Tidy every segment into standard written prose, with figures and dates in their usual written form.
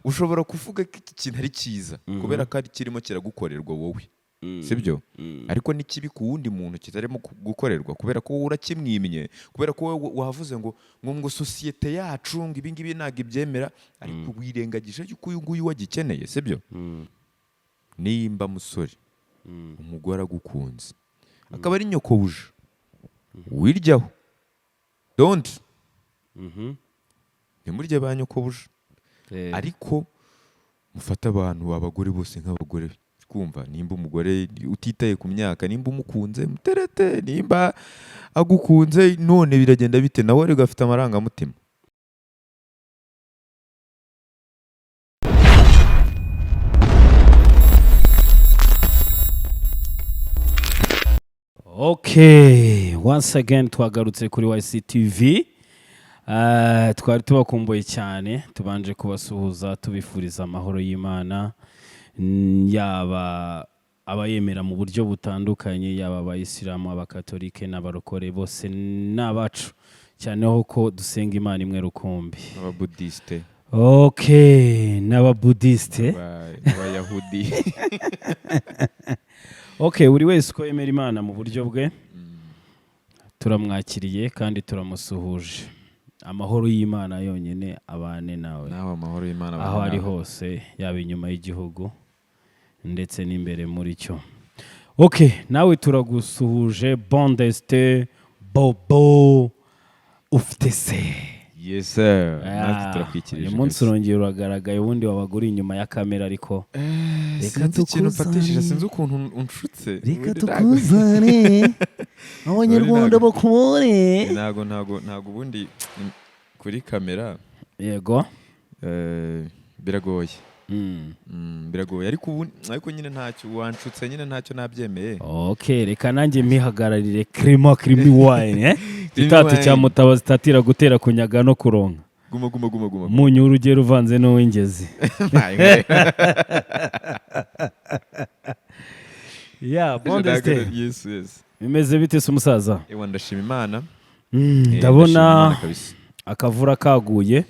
Ushobora kuvuga ko iki kintu ari cyiza kubera ko ari kirimo kiragukorerwa wowe, sibyo? Ariko ni kibi ku wundi muntu kitarimo gukorerwa, kubera ko wowe urakimwimye, kubera ko wowe wavuze ngo sosiyete yacu ngo ibi ngibi ntabwo ibyemera, ariko wirengagije yuko uyu nguyu wagikeneye, sibyo? Nimba musore, umugore agukunze akaba ari nyokobuja, wiryaho, don't, ntimurye ba nyokobuja. Ariko mufate abantu, abagore bose nk'abagore. Kumva nimba umugore utitaye ku myaka, nimba umukunze muterete, nimba agukunze, none biragenda bite? Nawe ariko afite amarangamutima. Okay, once again twagarutse kuri YCTV. Twari tubakumbuye cyane. Tubanje kubasuhuza, tubifuriza amahoro y'Imana, yaba abayemera mu buryo butandukanye, yaba abayisilamu, abakatolike n'abarokore, bose ni abacu, cyane ho ko dusenga Imana imwe rukumbi. N'ababudisite. Okay, n'ababudisite. N'abayahudi. Okay, buri wese uko yemera Imana mu buryo bwe, turamwakiriye kandi turamusuhuje. Amahoro y'Imana yonyine abane nawe. Nawe amahoro y'Imana aho abane ari nawe. hose, yaba inyuma y'igihugu ndetse n'imbere muri cyo. Okay, nawe turagusuhuje, Bondeste Bobo ufite se. Yes sir, natwe Ah, turakwikirije. uyu munsi Kabisa. urongera uragaragaye. Ubundi wabaga uri inyuma ya kamera, ariko reka Sinzi ikintu tukuzane. mfatishije, sinzi ukuntu unshutse. Reka Ubundi tukuzane, Abanyarwanda bakubone. Ntago ubundi kuri kamera biragoye. Biragoye, ariko ubu ariko nyine ntacyo wanshutse, nyine ntacyo nabyemeye. Ok, reka nanjye mpihagararire. Krima Krimi Wine, eh? Gitatu Wine. cya Mutabazi, zitatira gutera, kunyaga no kuronka. Guma guma guma guma. Umunyu w'urugero uvanze n'uw'ingezi. Ya Bondeste. Yes. Bimeze bite se, umusaza? Ewa, ndashima Imana. Ndashima Ndabona Imana kabisa. akavura kaguye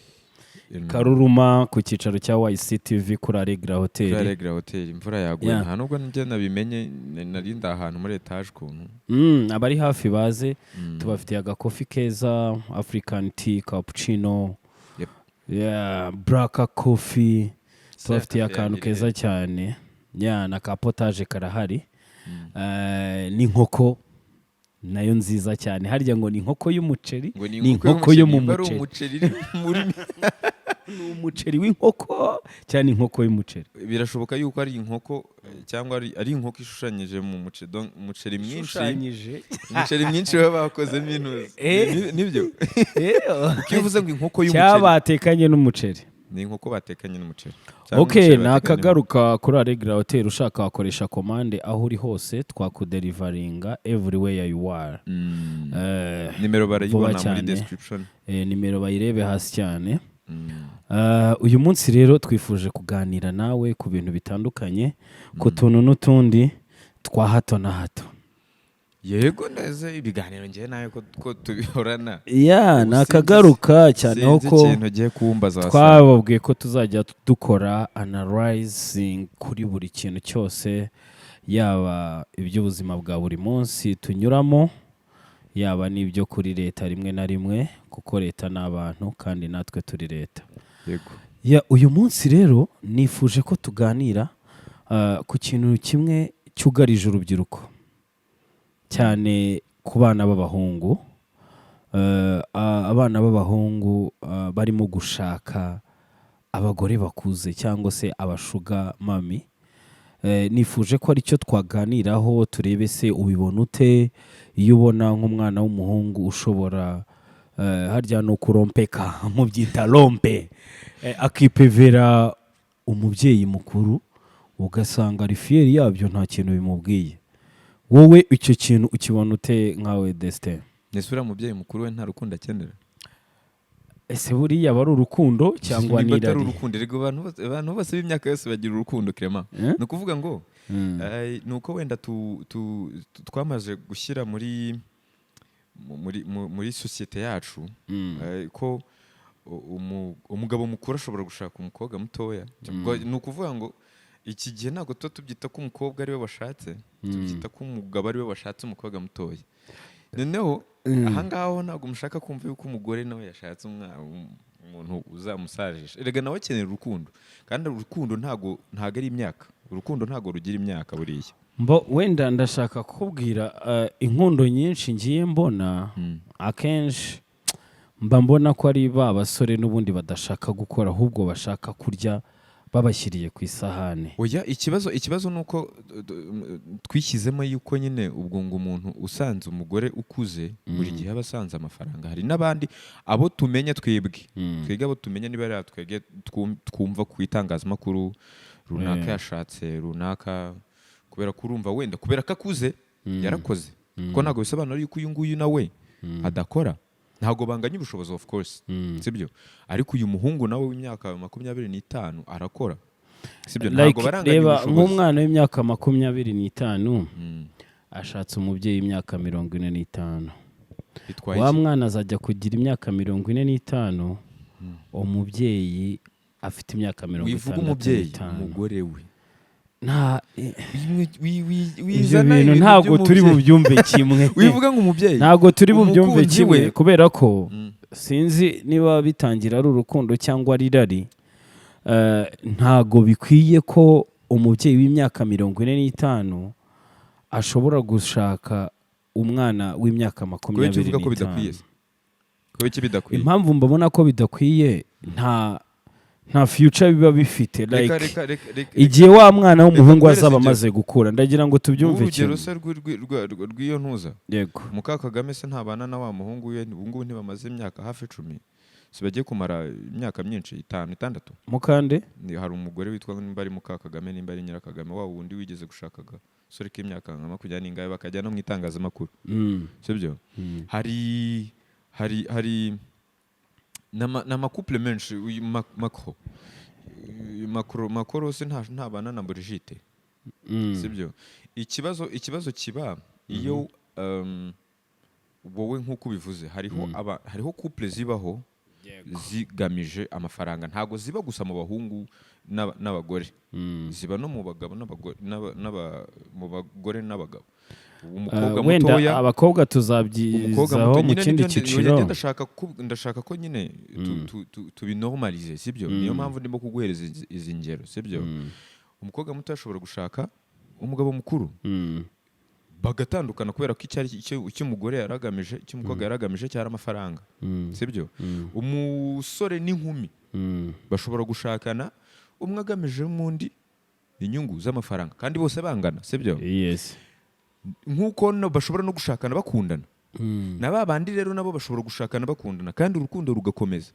karuruma ku cyicaro cya YCTV kuri Allegra Kuri Hotel. Allegra Hotel imvura yaguye. Nta nubwo njye nabimenye, nari ndi ahantu muri etaje ukuntu. Abari hafi baze, tubafitiye agakofi keza, African tea, cappuccino, yeah, black coffee. Tubafitiye kafe akantu yanjye keza iri cyane, yeah, na ka potage karahari. N'inkoko nayo nziza cyane. Harya ngo ni inkoko y'umuceri? Ngo Ni inkoko yo mu nimba ari muceri. Umuceri iri muri Ni umuceri w'inkoko cyangwa inkoko y'umuceri? Birashoboka yuko ari inkoko, cyangwa ari inkoko ishushanyije mu muceri, donc umuceri mwinshi. Ishushanyije. Umuceri mwinshi baba bakozemo intuzi. Nibyo, kuko iyo uvuze ngo inkoko y'umuceri Cyangwa batekanye n'umuceri. Ni inkoko batekanye n'umuceri. Cyangwa Ok, umuceri ni batekanye. akagaruka kuri Allegra Hotel. Ushaka wakoresha komande aho uri hose, twakuderivaringa everywhere you are. Nimero barayibona Vuba muri cyane. description. Nimero bayirebe hasi cyane. Uyu munsi rero twifuje kuganira nawe ku bintu bitandukanye, ku tuntu n'utundi twa hato na hato. Yego neza, ibiganiro ngewe nawe ko tubihorana. Ya, Ubu ni akagaruka cyane sinzi ko ikintu ugiye kumbaza wasanga. Twababwiye ko tuzajya dukora analyzing kuri buri kintu cyose, yaba iby'ubuzima bwa buri munsi tunyuramo, yaba n'ibyo kuri leta rimwe na rimwe, kuko leta ni abantu kandi natwe turi leta. Yego. Ya, uyu munsi rero nifuje ko tuganira ku kintu kimwe cyugarije urubyiruko, cyane ku bana b'abahungu. Abana b'abahungu barimo gushaka abagore bakuze cyangwa se aba sugar mummy. Nifuje ko aricyo twaganiraho, turebe se ubibona ute iyo ubona nk'umwana w'umuhungu ushobora, harya ni ukurompeka, mubyita rompe, akipevera umubyeyi mukuru, ugasanga ari fier yabyo, nta kintu bimubwiye. Wowe icyo kintu ukibona ute nkawe, Destin? Ese uriya mubyeyi mukuru we nta rukundo akenera? Ese buriya aba ari urukundo cyangwa Niba atari n'irari? urukundo, erega abantu bose b'imyaka yose bagira urukundo, Clement. Eh? Ni ukuvuga ngo ni uko wenda twamaze gushyira muri sosiyete yacu ko Umugabo mukuru ashobora gushaka umukobwa mutoya. Ni ukuvuga ngo iki gihe ntabwo tuba tubyita ko umukobwa ariwe washatse, tubyita ko umugabo ariwe washatse umukobwa mutoya. Noneho ahangaha ho ntabwo mushaka kumva yuko umugore nawe yashatse umuntu uzamusajisha. Erega nawe akenera urukundo, kandi urukundo ntabwo ari imyaka. Urukundo ntabwo rugira imyaka buriya. Mbo wenda ndashaka kukubwira inkundo nyinshi ngiye mbona, akenshi mba mbona ko ari ba basore n'ubundi badashaka gukora, ahubwo bashaka kurya babashyiriye ku isahani. Oya, ikibazo ni uko twishyizemo yuko nyine ubwo ngo umuntu usanze umugore ukuze buri gihe aba asanze amafaranga. Hari n'abandi abo tumenya twebwe, twebwe abo tumenya, niba ari twebwe twumva ku itangazamakuru runaka yashatse runaka, kubera ko urumva wenda kubera ko akuze yarakoze, ko ntabwo bisobanura yuko uyu nguyu nawe adakora. Ntabwo banganya ubushobozi, of course, sibyo? Ariko uyu muhungu nawe w'imyaka 25 arakora, sibyo? Ntabwo Like, baranganya reba ubushobozi. nk'umwana w'imyaka 25 ashatse umubyeyi w'imyaka 45. Bitwaye Wa iki? mwana azajya kugira imyaka 45, umubyeyi afite imyaka mirongo Wivuga itandatu umubyeyi, n'itanu. umugore we. Nta Wimwe- Ibyo wizana bintu ibintu ntabwo turi by'umubyeyi. bubyumve kimwe. Wivuga ngo umubyeyi. Ntabwo turi bubyumve Umukunzi kimwe, we. kubera ko sinzi niba bitangira ari urukundo cyangwa ari irari. Ntabwo bikwiye ko umubyeyi w'imyaka 45 ashobora gushaka umwana w'imyaka Kubera icyo makumyabiri uvuga ko n'itanu. bidakwiye se? Kubera iki bidakwiye? Impamvu mbabona ko bidakwiye, nta future biba bifite. Reka Like, reka reka reka igihe wa mwana w'umuhungu nguhereze azaba ingero. amaze gukura, ndagira ngo tubyumve Urugero kimwe. se rw'iyo ntuza? Yego. Muka Kagame se ntabana na wa muhungu we? Ubu ngubu ntibamaze imyaka hafi 10? Si bagiye kumara imyaka myinshi, itanu, itandatu? Mukande? Hari umugore witwa, nimba ari muka Kagame, nimba ari Nyirakagame, wa wundi wigeze gushaka agasore k'imyaka nka makumyabiri n'ingahe, bakajya no mu itangazamakuru, sibyo? Mm. Hari n'ama couple menshi. Uyu Macron, uyu Macron se ntabana na Brigitte? Sibyo? Ikibazo kiba iyo wowe nk'uko ubivuze, hariho hariho couple zibaho zigamije amafaranga. Ntabwo ziba gusa mu bahungu n'abagore, ziba no mu bagabo n'abagore, mu bagore n'abagabo. Umukobwa Wenda mutoya, abakobwa umukobwa tuzabyizaho muto mu nyine, kindi nibyo cyiciro. njye ndashaka ko nyine tubinormalize, sibyo? Niyo mpamvu ndimo kuguhereza izi ngero, sibyo? Umukobwa muto ashobora gushaka umugabo mukuru, bagatandukana kubera ko icyari icyo umugore yaragamije, icyo umukobwa yaragamije cyari amafaranga, sibyo? Umusore n'inkumi bashobora gushakana, umwe agamije undi inyungu z'amafaranga, kandi bose bangana, sibyo? Yes. Nk'uko bashobora no gushakana bakundana. Na ba bandi rero nabo bashobora gushakana bakundana, kandi urukundo rugakomeza.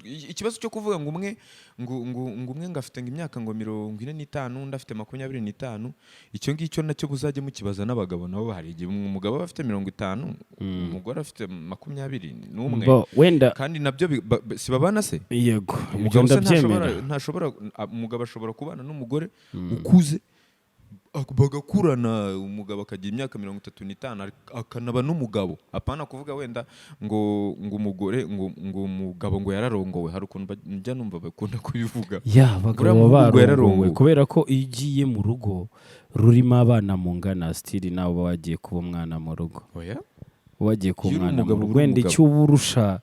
Ikibazo cyo kuvuga ngo umwe ngo umwe ngo afite ngo imyaka ngo 45, undi afite 25, icyo ngicyo nacyo buzajye mukibaza n'abagabo nabo. Hari igihe umugabo aba afite 50, umugore afite 21. Bo, wenda Kandi nabyo si babana se? Yego, ibyo Umugabo se ndabyemera. ntashobora, umugabo ashobora kubana n'umugore ukuze, bagakurana, umugabo akagira imyaka 35, akanaba n'umugabo. Apana kuvuga wenda ngo umugore ngo umugabo ngo yararongowe. Hari ukuntu njya numva bakunda kubivuga. Ya, abagabo Uriya muhungu ngo baba barongowe. yararongowe. Kubera ko iyo ugiye mu rugo rurimo abana mungana, still nawe uba wagiye kuba umwana mu rugo. Oya. Uba wagiye kuba Iyo uri umwana mu umugabo, rugo. uba uri Wenda umugabo. icyo uba urusha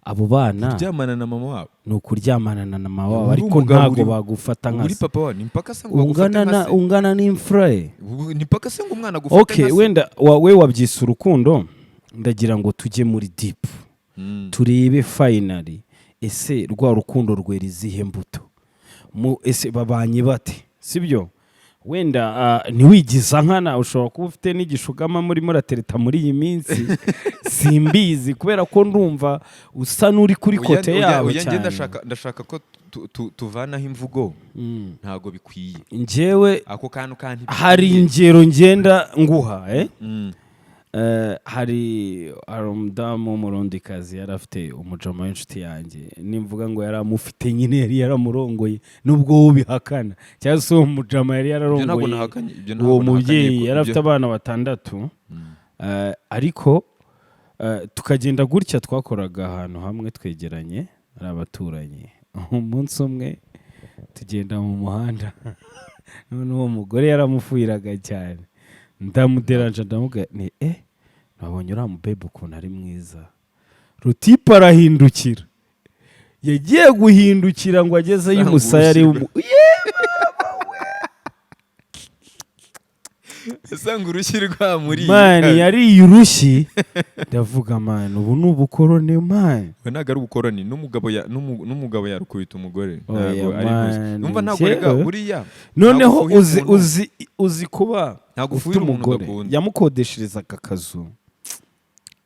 abo bana Kuryamana na mama wabo. ni ukuryamana na mama wabo, Uri ariko umugabo, ntabwo bagufata nka uri se. papa wabo, ni mpaka se ngo bagufate Ungana nka na se? Ungana n'imfura ye. Ni mpaka se ngo umwana agufate Okay. nka se? Wenda we wabyise urukundo. Ndagira ngo tujye muri deep, turebe finally, ese rwa rukundo rwera izihe mbuto? Mu ese babanye bate, sibyo? Wenda ntiwigiza nkana, ushobora kuba ufite n'igishugama murimo uratereta muri iyi minsi, simbizi, kubera ko ndumva usa n'uri kuri Oya, côté oya, yabo oya, njye cyane. ndashaka ko tuvanaho imvugo "ntago bikwiye". Njyewe Ako kantu kandi hari ingero ngenda nguha, eh? Hari umudamu w'umurundikazi yari afite umujama w'inshuti yanjye. Nimvuga ngo yari amufite nyine, yari yaramurongoye, nubwo wowe ubihakana, cyangwa se uwo mujama yari Ibyo ntabwo yararongoye nahakanye, ibyo ntabwo uwo nahakanye mubyeyi. ko Yari afite abana batandatu. Ariko Tukagenda gutya, twakoraga ahantu hamwe twegeranye, ari abaturanyi. Umunsi umwe tugenda mu muhanda, none uwo mugore yaramufuhiraga cyane, ndamuderanje, ndamubwira ni nabonye uriya mubebe ukuntu ari mwiza. Rutipe arahindukira, yagiye guhindukira ngo agezeyo Sanga umusaya ari urushyi. Usanga urushyi rwamuriye. Man, yariye urushyi. Ndavuga: "Man, ubu ni ubukoroni, man." We, ntabwo ari ubukoroni, n'umugabo yarukubita umugore. Oya, Ntabwo ari man, muzi. Numva ntabwo rega njyewe- buriya Noneho ntabwo ufuhira uzi umuntu- uzi kuba ntabwo ufite ufuhira umuntu umugore udakunda. yamukodesherezaga akazu,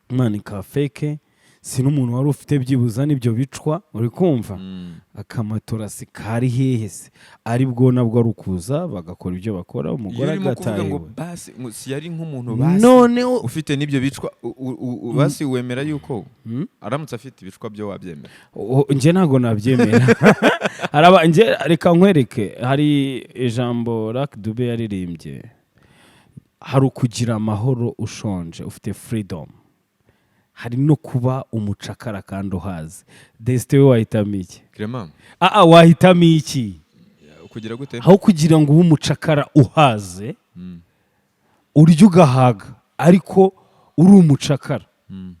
man, ka fake. Si n'umuntu wari ufite byibuza n'ibyo bicwa, uri kumva? Akamatora si kari hehe se? Ari bwo nabwo ari ukuza bagakora ibyo bakora, Iyo umugore urimo kuvuga ngo agatahiwe. Basi ngo si yari nk'umuntu basi Noneho ufite n'ibyo bicwa, basi wemera yuko aramutse afite ibicwa byo wabyemera? Njye ntabwo nabyemera. Njye reka nkwereke, hari ijambo Lucky Dube yaririmbye: hari ukugira amahoro ushonje ufite freedom, hari no kuba umucakara kandi uhaze. Desite, we wahitamo iki? Clement. Aa, wahitamo iki? Kugira gute? Aho kugira ngo ube umucakara uhaze, urya ugahaga ariko uri umucakara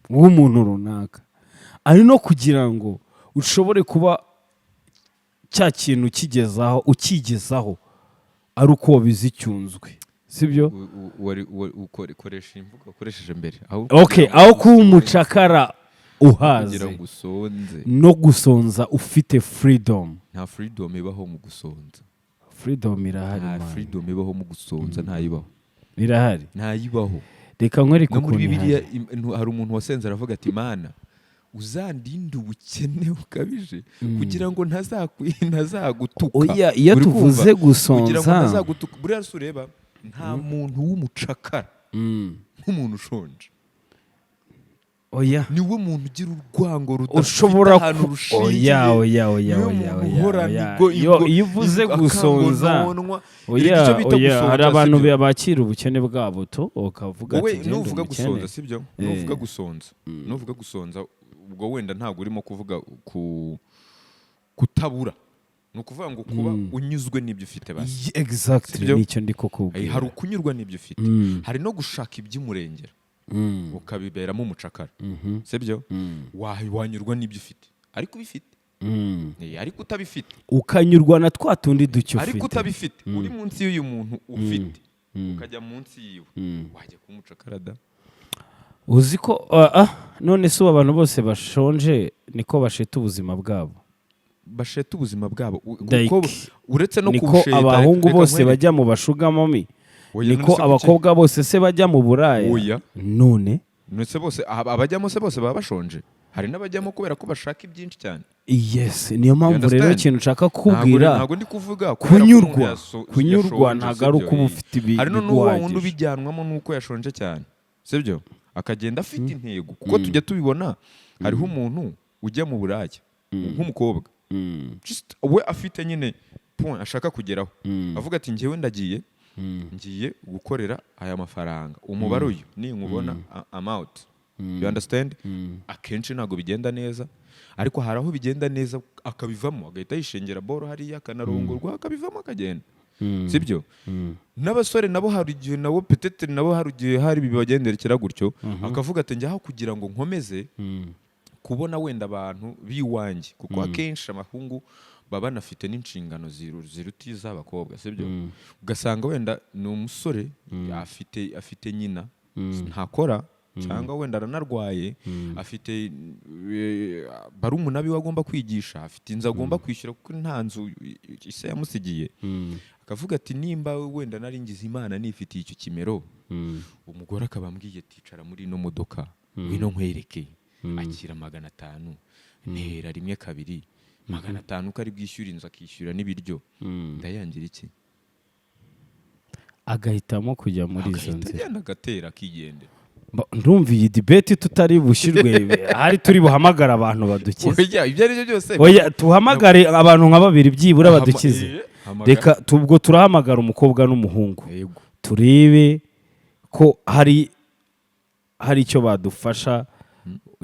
w'umuntu runaka, ari no kugira ngo ushobore kuba cya kintu ukigezaho, ukigezaho ari uko wabize icyunzwe, sibyo? Koresha imvugo wakoresheje mbere aho Okay. kugira ngo Aho kuba usonze- umucakara uhaze kugira ngo usonze no gusonza ufite freedom. Nta freedom ibaho mu gusonza. Freedom irahari, Nta man. freedom ibaho mu gusonza, ntayibaho. Irahari. Ntayibaho. Reka nkwereke No muri ukuntu Bibiliya ihari. hari umuntu wasenze aravuga ati: "Mana, uzandinde ubukene bukabije kugira ngo ntazagutuka." Oya, iyo Uri kumva? tuvuze Kugira ngo gusonza ntazagutuka. Buriya se ureba nta muntu w'umucakara nk'umuntu ushonje. Oya. Niwe muntu ugira urwango rudafite Ushobora ahantu rushingiye. Oya, oya, oya, Niwe oya, muntu oya, uhorana oya. Iyo uvuze gusonza, akangononwa. oya, Erega icyo bita oya, gusonza, hari abantu sibyo? bakira ubukene bwabo to ukavuga Wowe ati genda nuvuga umukene. gusonza, sibyo? Nuvuga gusonza, ubwo wenda ntabwo urimo kuvuga ku kutabura, ni ukuvuga ngo kuba unyuzwe n'ibyo ufite basi. Exactly. Sibyo? Nicyo ndi kukubwira. Hari ukunyurwa n'ibyo ufite, hari no gushaka iby'umurengera ukabiberamo umucakara, sibyo? Wanyurwa n'ibyo ufite ariko ubifite. Ariko utabifite, Ukanyurwa na twa tundi duke ariko ufite. utabifite, uri munsi y'uyu muntu ufite, ukajya munsi yiwe, wajya kuba umucakara da. Uzi ko none se ubu abantu bose bashonje niko basheta ubuzima bwabo? Basheta ubuzima bwabo Like, kuko uretse no niko kubusheta, abahungu reka bose nkwereke. bajya mu ba sugar mommy? Oya, Niko none se abakobwa bose se bajya mu buraya? Oya. None? None se bose abajyamo se bose baba bashonje? Hari n'abajyamo kubera ko bashaka ibyinshi cyane. Yes, niyo mpamvu rero Understand? ikintu nshaka Ntabwo kukubwira, ntabwo ndi kuvuga kubera ko umuntu kunyurwa kunyurwa yashonje, ntabwo ari sibyo? uko uba ufite ibi Hari noneho wa wundi biguhagije. ubijyanwamo n'uko yashonje cyane, sibyo? Akagenda afite intego, kuko tujya tubibona, hariho umuntu ujya mu buraya nk'umukobwa, just we afite nyine point ashaka kugeraho, avuga ati: "Njyewe ndagiye, ngiye gukorera aya mafaranga, umubare uyu ninkubona, I'm out." You understand? Akenshi ntabwo bigenda neza, ariko hari aho bigenda neza, akabivamo agahita yishengera boro hariya, akanarongorwa, akabivamo akagenda, sibyo? N'abasore nabo hari igihe nabo peut-être nabo hari igihe hari bibagenderekera gutyo, akavuga ati: "Njyaho kugira ngo nkomeze kubona wenda abantu b'iwanjye," kuko akenshi abahungu baba banafite n'inshingano ziruta iz'abakobwa, sibyo? Ugasanga wenda ni umusore afite nyina ntakora, cyangwa wenda aranarwaye, afite barumuna biwe agomba kwigisha, afite inzu agomba kwishyura kuko nta nzu ise yamusigiye, akavuga ati: "Nimba wenda nari ngize Imana nifitiye icyo kimero, umugore akaba ambwiye ati: 'Icara muri ino modoka, ngwino nkwereke, akira 500, ntera rimwe kabiri 500,' ko ari bwishyura inzu akishyura n'ibiryo, ndayangira iki?" Agahitamo kujya muri izo Agahita nzira. agenda agatera akigendera. Ndumva iyi debate tutari bushyirwe ahari, turi buhamagare abantu badukize. Oya, ibyo ari byo byose. Oya, tuhamagare abantu nka babiri byibura badukize. Hamagara. Reka tubwo turahamagara umukobwa n'umuhungu, Yego. turebe ko hari icyo badufasha.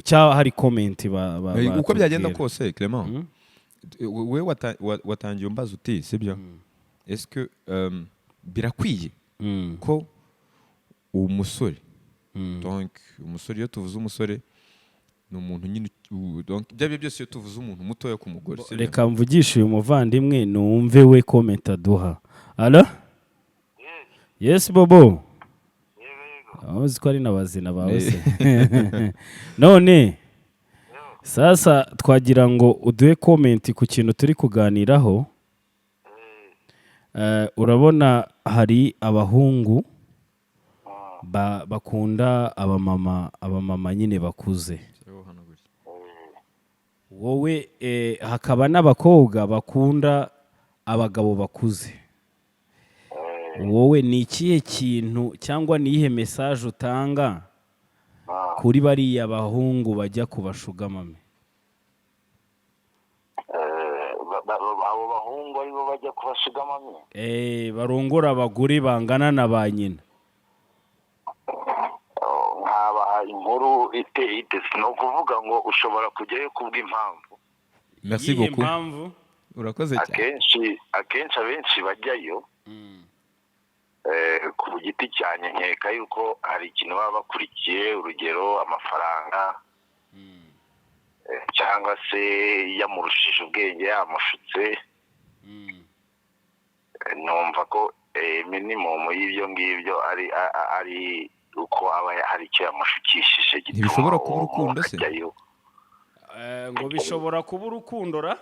Cyangwa hari comment Uko byagenda batubwira. kose, Clement, we watangiye umbaza uti, sibyo, est-ce que birakwiye ko umusore, donc umusore, iyo tuvuze umusore ni umuntu nyine donc ibyo ari byo byose, iyo tuvuze umuntu mutoya ku mugore, sibyo? Reka mvugishe uyu muvandimwe numve we comment aduha. Allo, yes, Bobo. Aho uzi ko ari na bazina bawe se? None sasa twagira ngo uduhe comment ku kintu turi kuganiraho. Urabona hari abahungu bakunda abamama nyine bakuze. Wowe hakaba n'abakobwa bakunda abagabo bakuze. Wowe ni ikihe kintu cyangwa ni iyihe message utanga kuri bariya bahungu bajya ku basugar mummy? Abo bahungu aribo bajya ku basugar mummy? Barongora abagore bangana na ba nyina. Nkabaha inkuru iteye ite? Ni ukuvuga ngo ushobora kujyayo kubw'impamvu. Merci Iyihe beaucoup. mpamvu? Urakoze cyane. Akenshi abenshi bajyayo, ku giti cyanjye nkeka yuko hari ikintu baba bakurikiye, urugero amafaranga, cyangwa se yamurushije ubwenge, yamushutse. Numva ko minimum y'ibyo ngibyo ari uko aba hari icyo yamushukishije gituma Ntibishobora kuba uwo urukundo muntu se? ajyayo. Ngo bishobora kuba urukundo ra?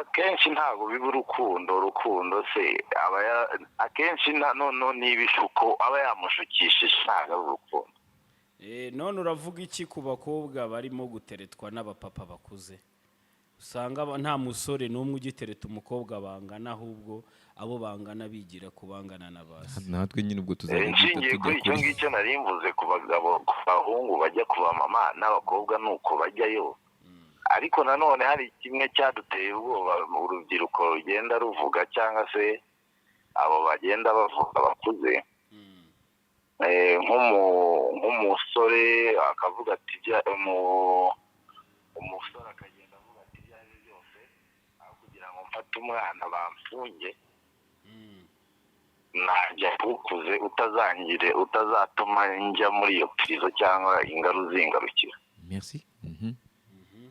Akenshi ntabwo biba urukundo. Urukundo se aba akenshi none ni ibishuko aba yamushukishije, ntabwo ari urukundo. None uravuga iki ku bakobwa barimo guteretwa n'abapapa bakuze, usanga nta musore n'umwe ugitereta umukobwa bangana, ahubwo abo bangana bigira ku bangana na ba se? Natwe nyine ubwo tuzajya duhita Nshingiye tujya kuri icyo kuri ngicyo nari mvuze ku bagabo, ku bahungu bajya ku bamama, n'abakobwa ni uko bajyayo. Ariko nanone hari kimwe cyaduteye ubwoba urubyiruko rugenda ruvuga, cyangwa se abo bagenda bavuga bakuze. Nk'umusore akavuga ati umusore akagenda avuga ati: "Ibyo ari byo byose, aho kugira ngo mfate umwana bamfunge, najya ukuze utazangire, utazatuma njya muri iyo prison cyangwa ingaru zingarukira." Merci.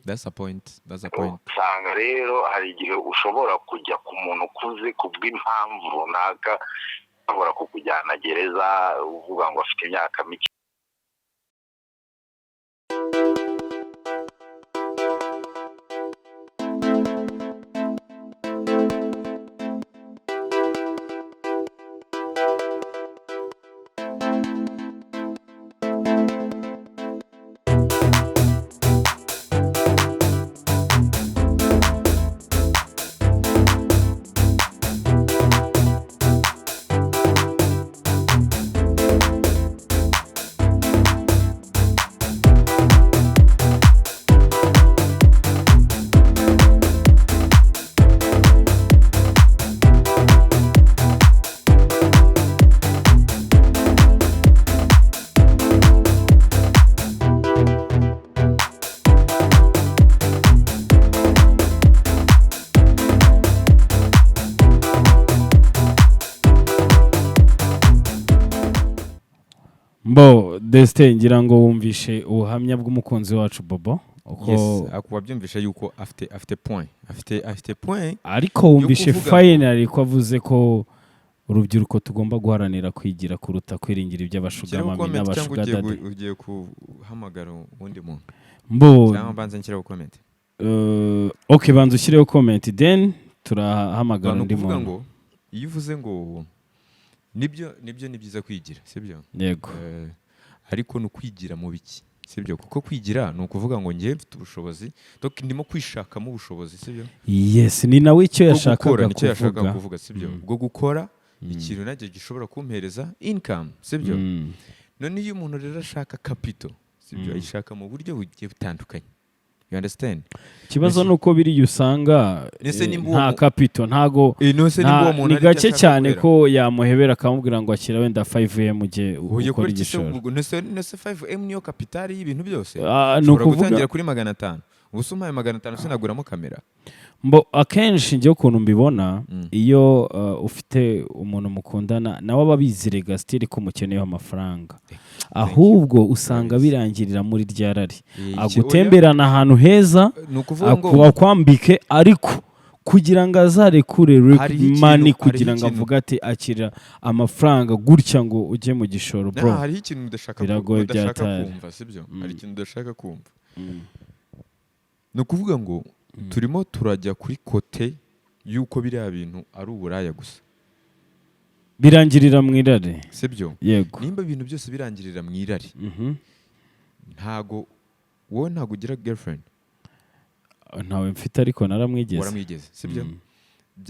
That's a point, that's a point. Usanga rero hari igihe ushobora kujya ku muntu ukuze ku bw'impamvu runaka, ashobora kukujyana gereza uvuga ngo afite imyaka mike. Mbo Destin, ngira ngo wumvishe ubuhamya bw'umukunzi wacu Bobo uko Yes, akuba byumvishe yuko afite point, afite point. Ariko wumvishe kuvuga finally ko avuze ko urubyiruko tugomba guharanira kwigira kuruta kwiringira Shyiraho iby'abasugar mummy comment cyangwa ugiye n'abasugar daddy. Ugiye guhamagara uwundi muntu? Mbo Cyangwa mbanze nshyiraho comment? Ok, banza ushyireho comment, then turahamagara Ni undi ukuvuga muntu. ngo iyo uvuze ngo nibyo ni byiza kwigira, sibyo? Yego. Ariko ni ukwigira mu biki, sibyo? Kuko kwigira ni ukuvuga ngo njye mfite ubushobozi, donc ndimo kwishakamo ubushobozi, sibyo? Yes, ni nawe icyo Bwo yashakaga gukora, nicyo yashakaga kuvuga. kuvuga, sibyo? Bwo gukora ikintu nacyo gishobora kumpereza income, sibyo? None iyo umuntu rero ashaka capital, sibyo, ayishaka mu buryo bugiye butandukanye. You understand? Ikibazo ni uko biriya usanga Ese nimba uwo nta capital, ntago None se nimba uwo muntu ni ari icyo gake ashaka cyane kubera? ko yamuhebera akamubwira ngo akira wenda 5M ujye Oya, ukora kubera iki se igishoro. ubwo? None se 5M niyo capital y'ibintu byose? Ah, ni Ushobora ukuvuga gutangira kuri 500. Ubu se umpaye 500 sinaguramo kamera? Mbo akenshi njyewe ukuntu mbibona, iyo ufite umuntu mukundana, nawe aba abizirega still ko umukeneyeho amafaranga, ahubwo usanga birangirira muri rya rari, agutemberana ahantu heza, Ni ukuvuga ngo akwambike, ariko kugira ngo azarekure Hariho ikintu- money, kugira hariho ngo ikintu- avuge ati akira amafaranga gutya ngo ujye mu gishoro, bro. Hariho ikintu udashaka Biragoye udashaka byatari. kumva, sibyo? Hari ikintu udashaka kumva. Ni ukuvuga ngo turimo turajya kuri côté y'uko biriya bintu ari uburaya gusa. Birangirira mu irari. Sibyo? Yego. Nimba ibintu byose birangirira mu irari, ntago wowe, ntago ugira girlfriend? Ntawe mfite, ariko naramwigeze. Waramwigeze, sibyo?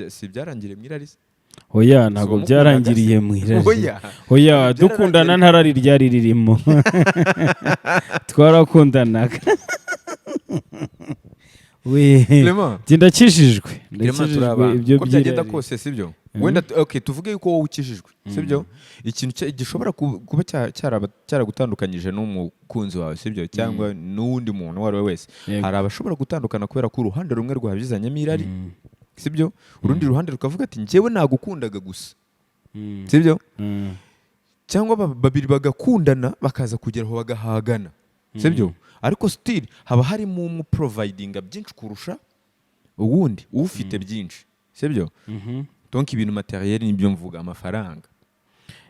Si byarangiriye mu irari se? Oya, ntabwo Wamukundaga byarangiriye mu irari. Oya. Oya, Byararangiriye. dukundana ntarari ryari ririmo, twarakundanaga we. Clement, Njye ndakijijwe. Clement, turi Ndakijijwe. abantu. Ibyo Uko byagenda by'irari. kose, sibyo? Wenda okay, tuvuge yuko wowe ukijijwe, sibyo? Ikintu gishobora kuba cyaragutandukanyije n'umukunzi wawe, sibyo, cyangwa n'uwundi muntu uwo ari we wese, hari abashobora gutandukana kubera ko uruhande rumwe rwabizanyemo irari, sibyo? Urundi ruhande rukavuga ati njyewe nagukundaga gusa, sibyo? Cyangwa babiri bagakundana, bakaza kugera aho bagahagana, sibyo? Ariko still haba harimo umwe uprovidinga byinshi kurusha uwundi, ufite byinshi, sibyo? Donc ibintu matériel nibyo mvuga, amafaranga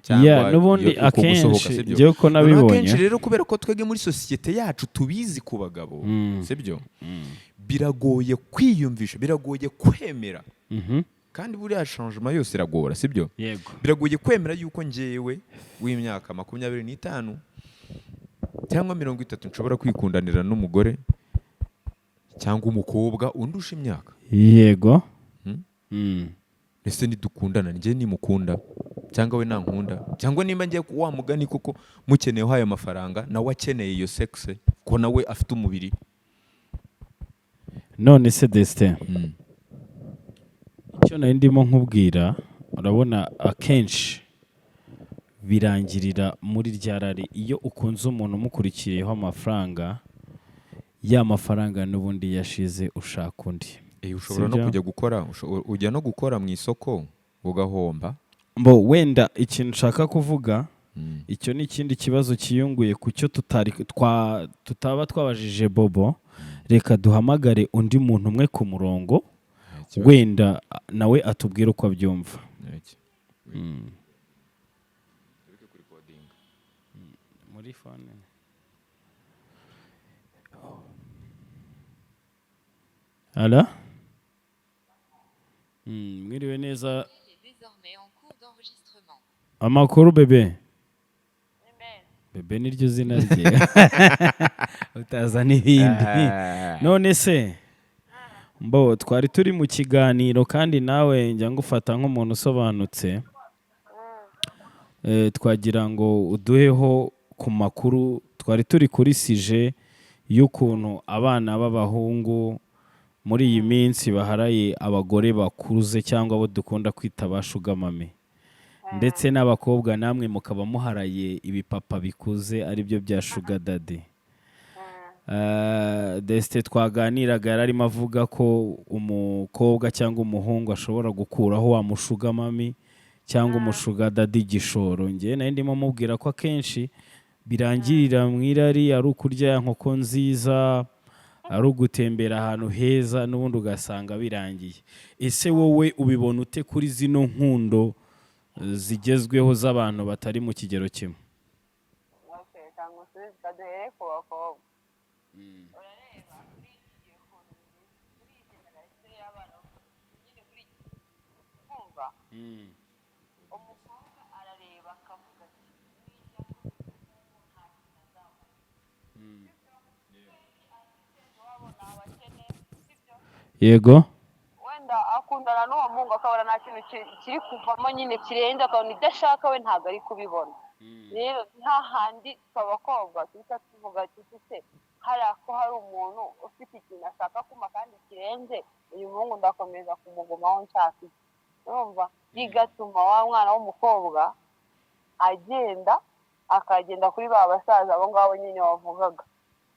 Yeah, cyangwa n'ubundi uko gusohoka, akenshi sibyo? njyewe uko Noneho nabibonye, akenshi rero, kubera ko twebwe muri sosiyete yacu tubizi ku bagabo, sibyo, biragoye kwiyumvisha, biragoye kwemera, kandi buriya changement yose iragora, sibyo? Yego. Biragoye kwemera yuko njyewe w'imyaka 25 cyangwa 30 nshobora kwikundanira n'umugore cyangwa umukobwa undusha imyaka. Hmm? Ese nidukundana, njye nimukunda cyangwa we nankunda, cyangwa nimba ngiye wa mugani koko mukeneyeho ayo mafaranga, nawe akeneye iyo sexe ko nawe afite umubiri? None se Destin, icyo nari ndimo nkubwira, urabona akenshi birangirira muri rya rari. Iyo ukunze umuntu umukurikiyeho amafaranga, ya mafaranga n'ubundi yashize ushaka undi. Ushobora no Sibyo? kujya gukora, ujya no gukora mu isoko ugahomba. Mbo wenda ikintu nshaka kuvuga, icyo ni ikindi kibazo cyiyunguye ku cyo tutari tutaba twabajije Bobo. Reka duhamagare undi muntu umwe ku murongo, Ikibazo. wenda nawe atubwire uko abyumva. Iki. Tubike kuri recording. Muri phone. Ala? Mwiriwe neza. Désormais en cours d'enregistrement. Amakuru, bebe? Bebe niryo zina rye, utaza n'ibindi. None se mbo twari turi mu kiganiro, kandi nawe njya ngufata nk'umuntu usobanutse. Twagira ngo uduheho ku makuru. Twari turi kuri sujet y'ukuntu abana b'abahungu muri iyi minsi baharaye abagore bakuze, cyangwa abo dukunda kwita ba sugar mummy, ndetse n'abakobwa namwe mukaba muharaye ibipapa bikuze, aribyo bya sugar daddy. Destin twaganiraga yari arimo avuga ko umukobwa cyangwa umuhungu ashobora gukuraho wa mu sugar mummy cyangwa umu sugar daddy igishoro. Njyewe nari ndimo mubwira ko akenshi birangirira mu irari, ari ukurya ya nkoko nziza, ari ugutembera ahantu heza, n'ubundi ugasanga birangiye. Ese wowe ubibona ute kuri zino nkundo zigezweho z'abantu batari mu kigero kimwe? Okay, reka ngusubize. Duhere ku bakobwa. Urareba muri iki gihe ukuntu bimeze, muri iyi generation y'abana nyine, muri iki kumva, umukobwa arareba akavuga ati nijya nta kintu azabona iwabo, ni abakene, sibyo? Yego. Wenda akundana n'uwo muhungu, akabona nta kintu kiri kuvamo nyine kirenze, akabona ibyo ashaka we ntabwo ari kubibona. Rero nta handi twe abakobwa duhita tuvuga tuti se Hariya ko hari umuntu ufite ikintu ashaka kuma kandi kirenze uyu muhungu, ndakomeza kumugumaho nshaka iki? Urumva bigatuma wa mwana w'umukobwa agenda, akagenda kuri ba basaza abo ngabo nyine wavugaga,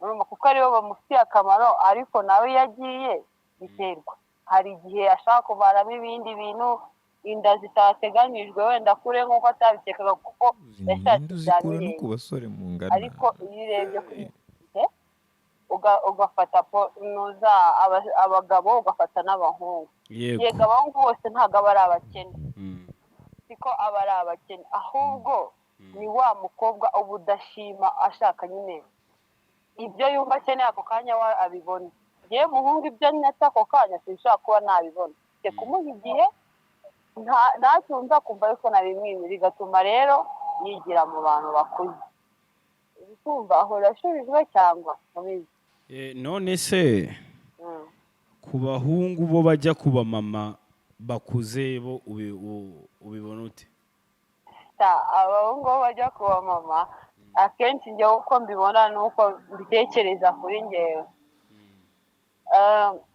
urumva, kuko aribo bamufitiye akamaro. Ariko nawe iyo agiye biterwa, hari igihe ashaka kuvanamo ibindi bintu, inda zitateganyijwe wenda kure nk'uko atabikekaga, kuko yashatse Imyenda ibya uzikura no mirenge. ku basore mungana. Ariko iyo urebye kuri ugafata nuza abagabo, ugafata n'abahungu, yego, abahungu bose ntabwo aba ari abakene, siko aba ari abakene, ahubwo ni wa mukobwa uba udashima, ashaka nyine ibyo yumva akeneye ako kanya we abibona. Ngewe muhungu, ibyo nyatse ako kanya sinshobora kuba nabibona, mfite kumuha igihe, ntacyumva kumva yuko nabimwimye, bigatuma rero yigira mu bantu bakuze. Uri kumva ahora ashubijwe cyangwa mubizi? None se ku bahungu bo bajya ku bamama bakuze bo ubibona ute? Abahungu bo bajya ku bamama, akenshi njyewe uko mbibona n'uko mbitekereza kuri njyewe,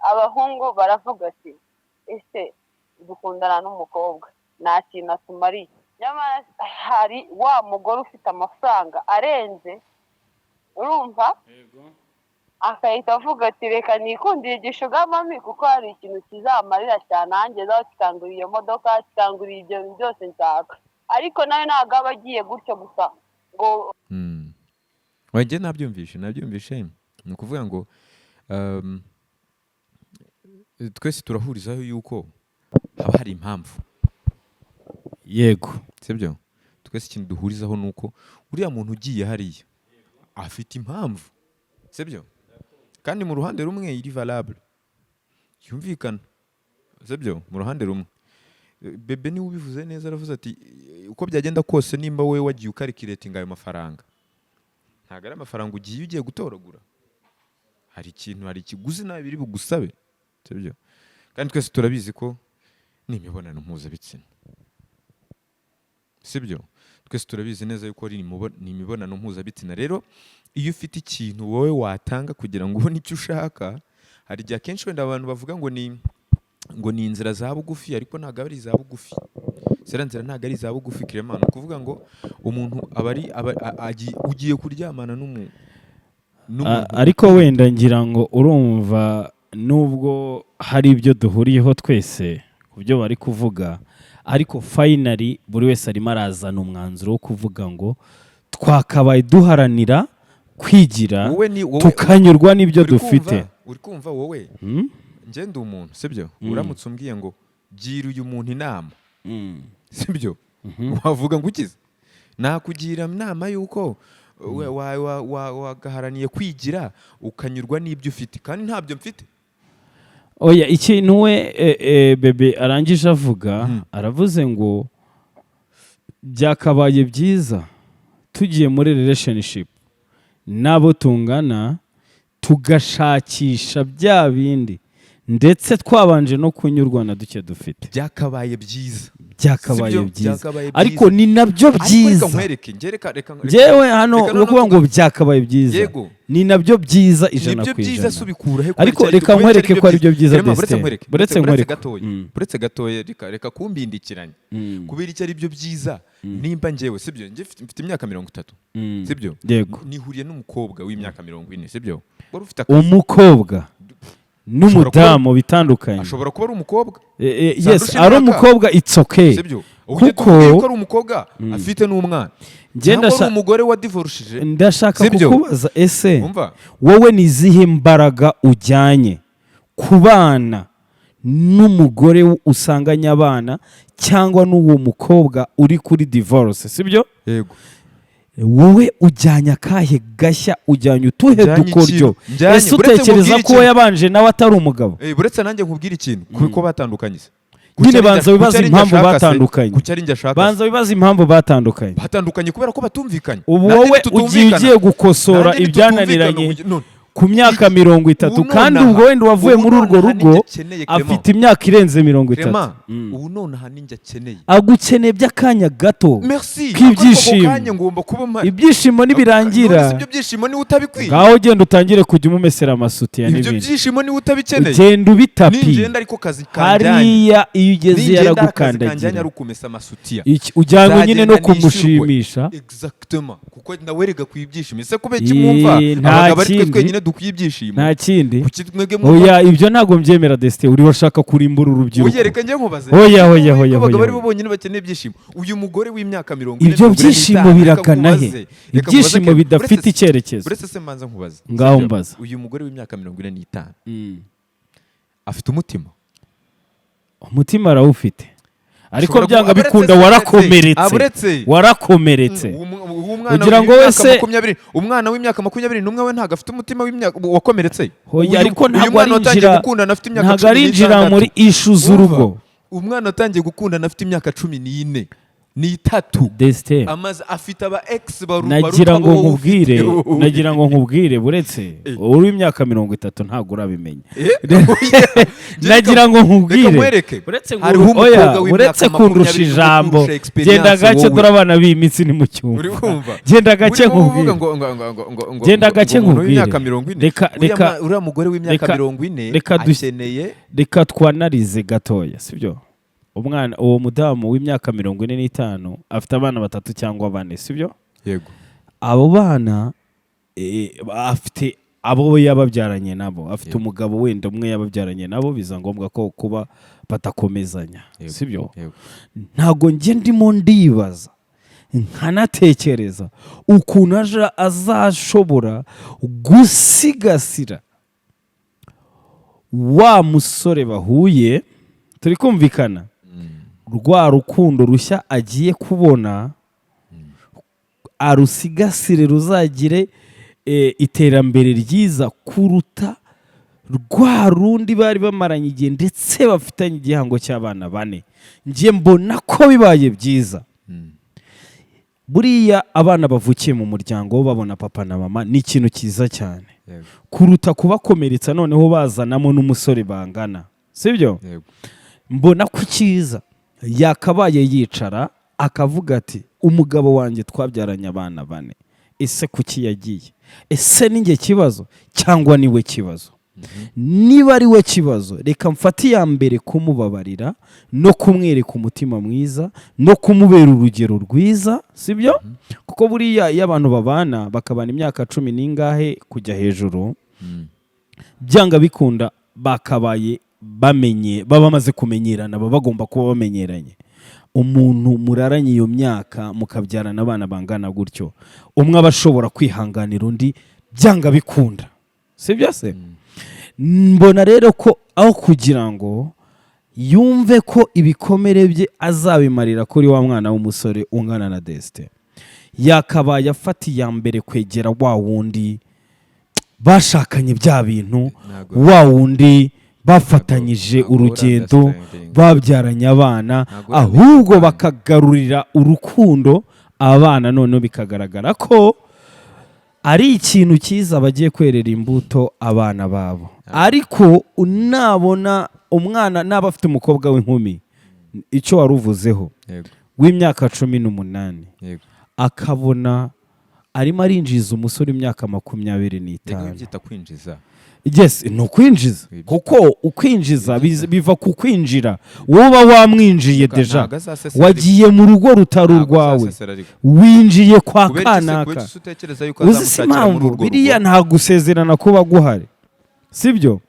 abahungu baravuga ati: "Ese dukundana n'umukobwa nta kintu atumariye?" Nyamara hari wa mugore ufite amafaranga arenze, urumva, akahita avuga ati: "Reka nikundire igisugar mommy, kuko hari ikintu kizamarira cyane nanjye, kikangurira iyo modoka, kikangurira ibyo bintu byose nshaka." Ariko nawe ntabwo aba agiye gutyo gusa ngo Njye nabyumvishe. Ni ukuvuga ngo twese turahurizaho yuko haba hari impamvu. Sibyo? Twese ikintu duhurizaho ni uko uriya muntu ugiye hariya afite impamvu, sibyo? Kandi mu ruhande rumwe iri valable, yumvikana, sibyo? Mu ruhande rumwe, Bebe niwe ubivuze neza, aravuze ati: "Uko byagenda kose, nimba wowe wagiye ucalculatinga ayo mafaranga, ntabwo ari amafaranga ugiye gutoragura, hari ikintu, hari ikiguzi nawe biri bugusabe," sibyo? Kandi twese turabizi ko ni imibonano mpuzabitsina, sibyo? Twese turabizi neza yuko ari ni imibonano mpuzabitsina. Rero iyo ufite ikintu wowe watanga kugira ngo ubone icyo ushaka, hari igihe akenshi wenda abantu bavuga ngo ni inzira za bugufi, ariko ntabwo ari iza bugufi. Ziriya nzira ntabwo ari iza bugufi, Clement. Ni ukuvuga ngo umuntu aba ari ugiye kuryamana n'umuntu. Ariko wenda ngira ngo urumva, nubwo hari ibyo duhuriyeho twese ku byo bari kuvuga, ariko finally buri wese arimo arazana umwanzuro wo kuvuga ngo twakabaye duharanira kwigira, Wowe ni wowe tukanyurwa n'ibyo uri kumva- dufite. Uri kumva wowe? Hmm? Njye ndi umuntu, sibyo? Uramutse umbwiye ngo gira uyu muntu inama, sibyo, wavuga ngo ukize, nakugira inama y'uko wagaharaniye kwigira, ukanyurwa n'ibyo ufite, kandi ntabyo mfite. Oya, ikintu we Bebe arangije avuga, aravuze ngo byakabaye byiza tugiye muri relationship n'abo tungana, tugashakisha bya bindi, ndetse twabanje no kunyurwa na duke dufite. Byakabaye byiza. Byakabaye Sibyo? byiza. Byakabaye Ariko byiza. ni nabyo Ariko reka byiza. nkwereke njye, reka Njyewe hano reka ni ukuvuga ngo byakabaye byiza, Yego. ni nabyo byiza ijana Nibyo ku byiza ijana. se ubikura he? Ariko Kubera reka kubera nkwereke ko aribyo byiza, Rema, buretse Destin. nkwereke, Buretse buretse nkwereke. gatoya, buretse gatoya, reka kumbindikiranya. Kubera icyo ari byo byiza, nimba njyewe, sibyo, njye mfite imyaka 30, sibyo? Yego. Nihuriye n'umukobwa w'imyaka 40, sibyo, wari ufite akazi. Umukobwa n'umudamu bitandukanye. Ashobora kuba ari umukobwa. Yes, Sandusha ari imyaka. umukobwa, it's okay. Sibyo? Kuko- Kuko ari umukobwa afite n'umwana, Njye cyangwa ari umugore wa divorishije. Ndashaka Sibyo? kukubaza, ese Umva. wowe ni izihe mbaraga ujyanye ku bana n'umugore usanganye abana, cyangwa n'uwo mukobwa uri kuri divorce, sibyo? Yego. Wowe ujyanye akahe gashya? Ujyanye utuhe Njyanye dukoryo? ikintu. Njyanye- Ese buretse utekereza nkubwire ko uwo ikintu. yabanje nawe atari umugabo? Buretse nanjye nkubwire ikintu, kuko batandukanye se? Nyine banza wibaze impamvu batandukanye. Kuki ari njye ashaka se? Banza wibaze impamvu batandukanye. Batandukanye kubera ko batumvikanye. Ubu Nanjye wowe ugiye nitutumvikana- ugiye gukosora nanjye nitutumvikana ibyananiranye. none. Ku myaka 30, Ubu kandi nonaha- ubwo wenda wavuye ubu muri urwo nonaha rugo ninjye akeneye, Clement. afite imyaka irenze 30. Clement, ubu nonaha ninjye akeneye. Agukeneye by'akanya gato Merci. k'ibyishimo. Ako kanya ngomba kuba mpari. Ibyishimo nibirangira, None se ibyo byishimo niwe utabikwiye? Ngaho genda utangire kujya umumesera amasutiya Ibyo n'ibindi. byishimo niwe utabikeneye? Ugenda ubitapi. Ningenda ariko kazi kanjyanye, Hariya iyo ugeze ningenda akazi kanjyanye yaragukandagira. ari ukumesa amasutiya, Ujyanywe nyine no nzagenda nishyurwe. kumushimisha. Exactement, kuko nawe rega ku ibyishimo. Ese kubera iki mwumva Ii, nta abagabo ari twe kindi. twenyine dukwiye ibyishimo? Nta kindi. Kuki mwebwe mwumva? Oya, ibyo ntabwo mbyemera, Destin. Uri washaka kurimbura urubyiruko. Oya, reka njye nkubaze. Oya, oya, oya, Abagabo oya. ari bo bonyine bakeneye ibyishimo? Uyu mugore w'imyaka 40, Ibyo 45, byishimo reka biragana he? nkubaze, reka Ibyishimo nkubaze, bidafite icyerekezo. Uretse se mbanza nkubaze. Ngaho Sibyo? mbaza. Uyu mugore w'imyaka 45 afite umutima? Umutima arawufite, ariko Ashobora byanga bikunda aburetse, warakomeretse. Aburetse. Warakomeretse. Uwo mwana Ugira ngo w'imyaka wese- 20, umwana w'imyaka 21 we ntabwo afite umutima w'imyaka wakomeretse? Hoya, ariko Uyu ntabwo mwana watangiye arinjira, gukundana afite imyaka ntabwo cumi arinjira n'itandatu. muri issue z'urugo. Umva, umwana watangiye gukundana afite imyaka 14, Destin, amaze afite aba ex baru nagira baruta ngo abo wowe nkubwire, ufite. nagira ngo nkubwire, buretse uri w'imyaka 30 ntabwo urabimenya. Oya, Nagira ngo nkubwire, reka nkwereke. uretse Hariho oya, umukobwa w'imyaka uretse kundusha 20 ijambo, ukurusha experience genda gake, wowe. dore abana b'iyi minsi ni mu cyumba. Uri kumva? Genda gake Urimo uvuga nkubwire. ngo Genda ngo gake umuntu nkubwire. w'imyaka 40, uriya mugore w'imyaka 40 akeneye Reka twanarize gatoya, sibyo? Umwana, uwo mudamu w'imyaka 45 afite abana batatu cyangwa bane, sibyo? Yego. Abo bana afite abo yababyaranye nabo, afite umugabo wenda umwe yababyaranye nabo, biza ngombwa ko kuba badakomezanya, sibyo? Yego. Ntabwo njye ndimo ndibaza nkanatekereza ukuntu azashobora gusigasira wa musore bahuye, turi kumvikana, rwa rukundo rushya agiye kubona, arusigasire ruzagire iterambere ryiza kuruta rwa rundi bari bamaranye igihe, ndetse bafitanye igihango cy'abana bane. Njye mbona ko bibaye byiza, buriya abana bavukiye mu muryango babona papa na mama ni ikintu cyiza cyane kuruta kubakomeretsa noneho bazanamo n'umusore bangana, sibyo? Yego. Mbona ko icyiza yakabaye yicara akavuga ati: "Umugabo wanjye twabyaranye abana bane, ese kuki yagiye? Ese ni njye kibazo cyangwa ni we kibazo? Niba ari we kibazo, reka mfate iya mbere kumubabarira no kumwereka umutima mwiza no kumubera urugero rwiza," sibyo? Kuko buriya iyo abantu babana, bakabana imyaka cumi n'ingahe kujya hejuru, byanga bikunda bakabaye bamenye, baba bamaze kumenyerana, baba bagomba kuba bamenyeranye. Umuntu muraranye iyo myaka, mukabyarana abana bangana gutyo, umwe aba ashobora kwihanganira undi byanga bikunda, sibyo se? Mbona rero ko aho kugira ngo yumve ko ibikomere bye azabimarira kuri wa mwana w'umusore ungana na Destin, yakabaye afata iya mbere kwegera wa wundi bashakanye bya bintu, wa wundi bafatanyije Ntabwo urugendo, understanding. babyaranye abana, Ntabwo ahubwo understanding. bakagarurira urukundo abana. Noneho bikagaragara ko ari ikintu cyiza bagiye kwerera imbuto abana babo. Ariko nabona umwana, naba afite umukobwa w'inkumi, icyo wari uvuzeho, w'imyaka 18, akabona arimo arinjiza umusore w'imyaka makumyabiri Reka n'itanu. wibyita kwinjiza. Yes, ni ukwinjiza, kuko ukwinjiza biva ku kwinjira, wowe uba wamwinjiye déjà, Ntabwo azasesera. wagiye mu rugo rutari Ntabwo urwawe, azasesera ariko. winjiye kwa Kubera iki se- kanaka. kubera iki se utekereza yuko Uzi si azamushakira muri impamvu? urwo Biriya rugo? nta gusezerana kuba guhari, sibyo?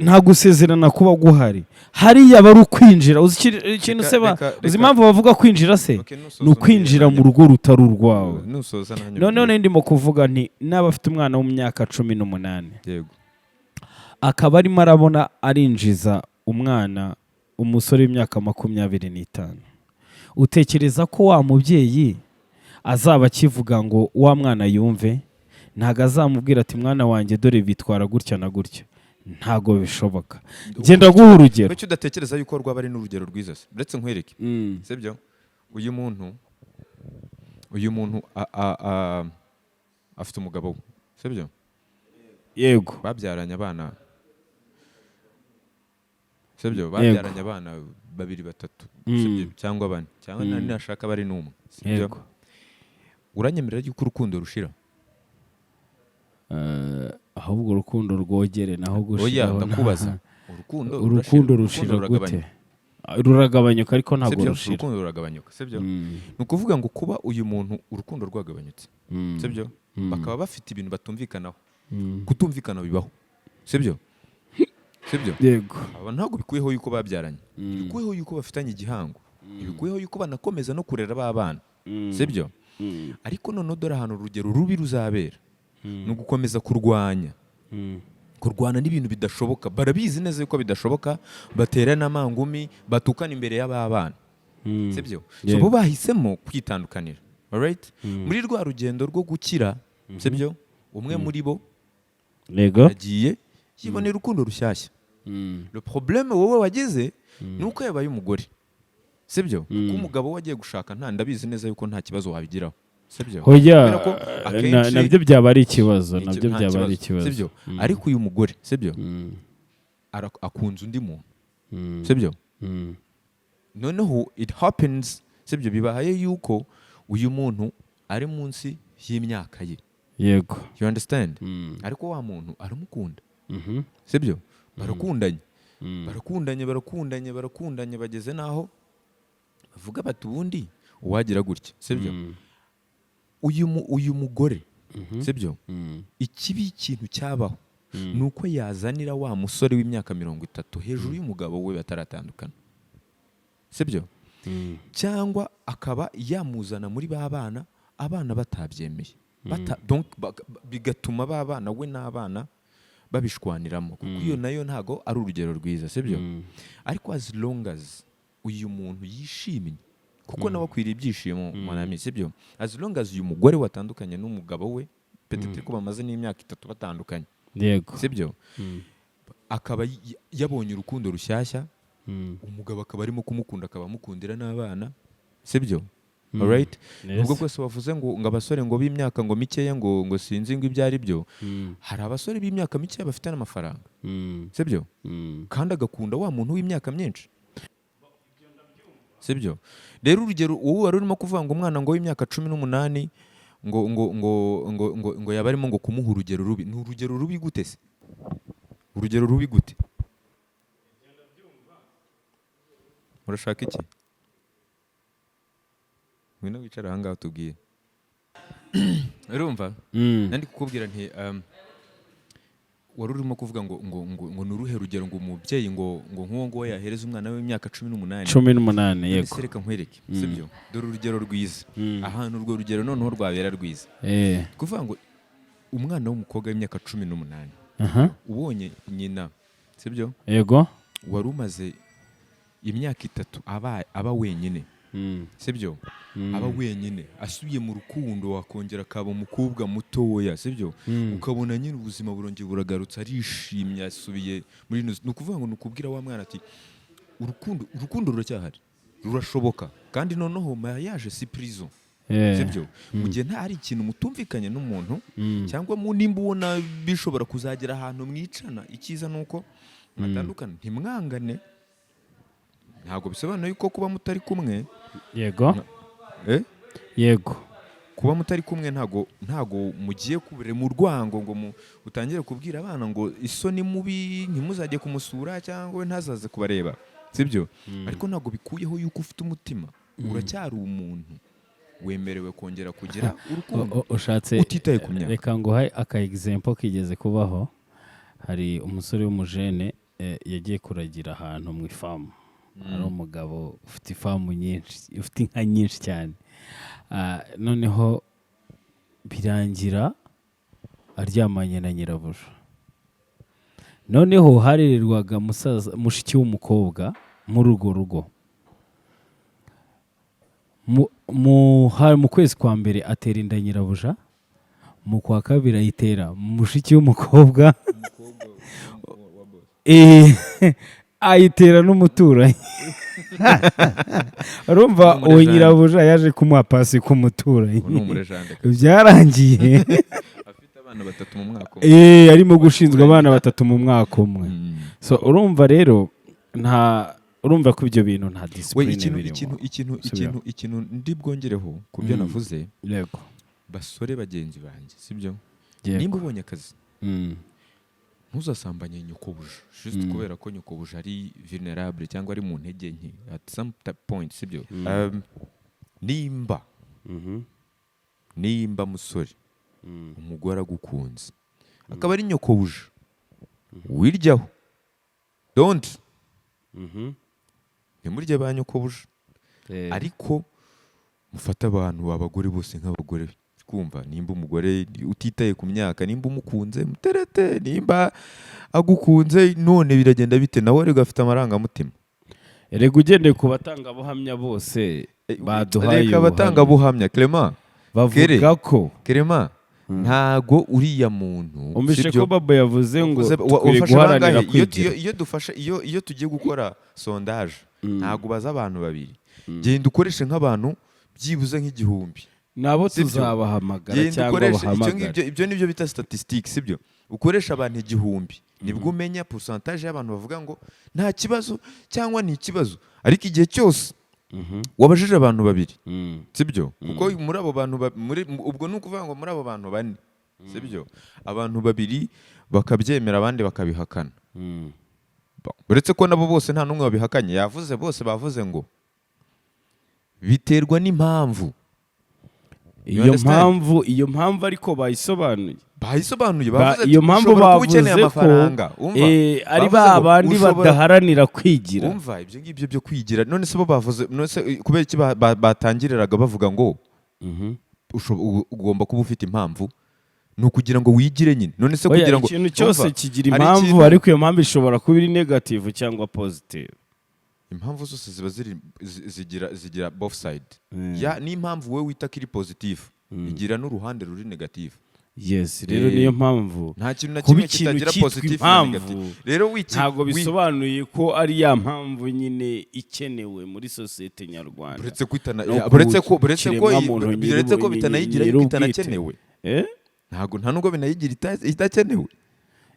Nta gusezerana kuba guhari hariya, aba ari ukwinjira. Uzi ikintu se uzi impamvu bavuga kwinjira se? Okay, nusoza Ni ukwinjira umbwire mu rugo rutari urwawe. Nusoza nanjye Noneho umbwire. ndimo kuvuga nti naba afite umwana w'imyaka 18, akaba arimo arabona arinjiza umwana umusore w'imyaka 25, utekereza ko wa mubyeyi azaba akivuga ngo wa mwana yumve? Ntabwo azamubwira ati: "Mwana wanjye, dore bitwara gutya na gutya." Ntabwo bishoboka. Genda guha urugero. Kuki udatekereza yuko rwaba ari n'urugero rwiza se? Uretse nkwereke, sibyo? Uyu muntu afite umugabo we, sibyo? Yego. Babyaranye abana, sibyo? Babyaranye abana babiri, batatu, sibyo? Cyangwa bane, cyangwa nashaka bari n'umwe, sibyo? Yego. Uranyemerera yuko urukundo rushira? Ahubwo urukundo rwogere naho Oya. gushiraho. Ndakubaza, urukundo Urukundo rushira gute? Ruragabanyuka. Ruragabanyuka ariko ntabwo Sibyo? rushira. Urukundo ruragabanyuka, sibyo? Ni ukuvuga ngo kuba uyu muntu urukundo rwagabanyutse, sibyo, bakaba bafite ibintu batumvikanaho, kutumvikana bibaho, sibyo? Sibyo? Yego. Aba ntabwo bikuyeho yuko babyaranye, bikuyeho yuko bafitanye igihango, bikuyeho yuko banakomeza no kurera ba bana, sibyo? Ariko noneho dore ahantu urugero rubi ruzabera ni ugukomeza kurwanya, kurwana n'ibintu bidashoboka. Barabizi neza yuko bidashoboka, baterana amangumi, batukana imbere y'aba bana, sibyo? So bo bahisemo kwitandukanira, alright? Muri rwa rugendo rwo gukira, sibyo, umwe muri bo yagiye yibonera urukundo rushyashya. Le problème wowe wagize ni uko yabaye umugore, sibyo? Kuko umugabo we agiye gushaka, nta ndabizi neza yuko nta kibazo wabigiraho, sibyo? Hoya. Kubera ko akenshi Nabyo byaba ari ikibazo. Nabyo nta byaba ari kibazo, ikibazo. Sibyo? Ariko uyu mugore, sibyo, akunze undi muntu, sibyo? Noneho it happens, sibyo, bibaye yuko uyu muntu ari munsi y'imyaka ye. You understand? Ariko wa muntu aramukunda, sibyo? Barakundanye, barakundanye, barakundanye, barakundanye, bageze n'aho bavuga bati ubundi uwagira gutya, sibyo? Uyu mugore, sibyo, ikibi ikintu cyabaho ni uko yazanira wa musore w'imyaka 30 hejuru y'umugabo we bataratandukana, sibyo? Cyangwa akaba yamuzana muri ba bana, abana batabyemeye. Donc bigatuma ba bana we n'abana babishwaniramo, kuko iyo nayo ntago ari urugero rwiza, sibyo? Ariko as long as uyu muntu yishimye, kuko nawe akwiriye ibyishimo, mon ami, sibyo? As long as uyu mugore watandukanye n'umugabo we, peut-être ko bamaze n'imyaka 3 batandukanye, sibyo, akaba yabonye urukundo rushyashya, umugabo akaba arimo kumukunda, akaba amukundira n'abana, sibyo? Alright? Yes. Ubwo bwose wavuze ngo abasore ngo b'imyaka ngo mikeya, ngo sinzi ngo ibyo ari byo, hari abasore b'imyaka mikeya bafite n'amafaranga, sibyo? Kandi agakunda wa muntu w'imyaka myinshi, sibyo? Rero urugero wowe wari urimo kuvuga ngo umwana ngo w'imyaka 18 ngo yaba arimo ngo kumuha urugero rubi, ni urugero rubi gute se? Urugero rubi gute? Murashaka iki? Ngwino wicare aha ngaha tubwire. Urumva? Nandi kukubwira nti wari urimo kuvuga ngo ni uruhe rugero ngo umubyeyi ngo nk'uwo nguwo yahereza umwana we w'imyaka 18? 18. None Yego. se reka nkwereke, sibyo? Dore urugero rwiza, ahantu urwo rugero noneho rwabera rwiza, kuvuga ngo umwana w'umukobwa w'imyaka 18 ubonye nyina, sibyo, wari umaze imyaka 3 aba wenyine, sibyo, aba wenyine, asubiye mu rukundo wakongera akaba umukobwa mutoya, sibyo? Ukabona nyine ubuzima burongeye buragarutse, arishimye, asubiye muri ni ukuvuga ngo ni ukubwira wa mwana ati urukundo ruracyahari, rurashoboka, kandi noneho mariage si prison, sibyo? Mu gihe nta hari ikintu mutumvikanye n'umuntu, cyangwa mu nimba ubona bishobora kuzagera ahantu mwicana, icyiza ni uko mwatandukana, ntimwangane. Ntabwo bisobanuye yuko kuba mutari kumwe eh? Yego. Kuba mutari kumwe ntago mugiye kubure mu rwango ngo utangire kubwira abana ngo isoni mubi, ntimuzajye kumusura cyangwa we ntazaze kubareba, sibyo? Ariko ntabwo bikuyeho yuko ufite umutima, uracyari umuntu wemerewe kongera kugira urukundo Ushatse utitaye ku myaka. Reka nguhe aka example kigeze kubaho. Hari umusore w'umujene, yagiye kuragira ahantu mu ifamu, hari umugabo ufite ifamu nyinshi, ufite inka nyinshi cyane. Noneho birangira aryamanye na nyirabuja. Noneho harererwaga musaza, mushiki w'umukobwa muri urwo rugo. Mu kwezi kwa mbere atera inda nyirabuja, mu kwa kabiri ayitera mushiki w'umukobwa, ayitera n'umuturanyi. Urumva, uwo N'umurejande. nyirabuja yaje kumuha pasi k'umuturanyi. Uwo ni umurejande. Byarangiye Afite abana. Abana batatu mu mwaka umwe. Arimo gushinzwe abana batatu mu mwaka umwe. So urumva rero, nta, urumva ko ibyo bintu nta We, discipline ikintu birimo. ikintu Subira. ikintu ndi bwongereho ku byo navuze, basore bagenzi banjye, sibyo? Nimba ubonye akazi, ntuzasambanye nyokobuja just kubera ko nyokobuja ari vulnerable cyangwa ari mu ntege nke at some point, sibyo? Nimba nimba musore, umugore agukunze akaba ari nyokobuja, wiryaho, don't. Ntimurye ba nyokobuja. Ariko mufate abantu, abagore bose nk'abagore. Kumva nimba umugore utitaye ku myaka, nimba umukunze muterete, nimba agukunze, none biragenda bite? Nawe ariko afite amarangamutima. Erega ugendeye ku batangabuhamya bose baduhaye Reka ubuhamya, abatangabuhamya, Clement. Bavuga ko Clement, ntago uriya muntu, umvishe sibyo? ko Babo yavuze ngo dukwiye Wafashe guharanira bangahe? kwigira. Iyo dufashe, iyo tugiye gukora sondage, ntago ubaza abantu babiri. Genda ukoreshe nk'abantu byibuze nk'igihumbi. Nabo Sibyo? tuzabahamagara Genda cyangwa ukoreshe icyo bahamagara. ngibyo. Ibyo nibyo bita statistique, sibyo? Ukoresha abantu 1000, nibwo umenya pourcentage y'abantu bavuga ngo nta kibazo cyangwa ni ikibazo. Ariko igihe cyose wabajije abantu babiri, sibyo? Kuko muri abo bantu muri ubwo ni ukuvuga ngo muri abo bantu bane, sibyo, abantu babiri bakabyemera, abandi bakabihakana. Bon, uretse ko nabo bose nta n'umwe wabihakanye yavuze, bose bavuze ngo biterwa n'impamvu. You Iyo understand? mpamvu, iyo mpamvu ariko bayisobanuye. Bayisobanuye, bavuze ati Iyo mpamvu ushobora kuba ukeneye bavuze ko amafaranga. Umva, ari bavuze ba ngo bandi badaharanira kwigira. Umva, ibyo ngibyo byo kwigira, none se bo bavuze, none se kubera iki batangiriraga bavuga ngo ugomba kuba ufite impamvu? Ni ukugira ngo wigire nyine. None se Oya, kugira ngo ikintu cyose umva, kigira hari impamvu, ariko iyo mpamvu ishobora kuba iri negative cyangwa positive. Impamvu zose ziba ziri zigira both side. Ya, n'impamvu wowe wita ko iri positive igira n'uruhande ruri negative. Yes, rero niyo mpamvu Nta kintu na kuba kimwe ikintu kitagira cyitwa positive na impamvu negative. Rero wiki ntabwo bisobanuye ko ari ya mpamvu nyine ikenewe muri sosiyete nyarwanda. Uretse ko itana No ya, uretse ko kiremwamuntu uretse ko bitanayigira yuko nyir'ubwite. itanakenewe. Eh? Ntabwo, nta nubwo binayigira itakenewe.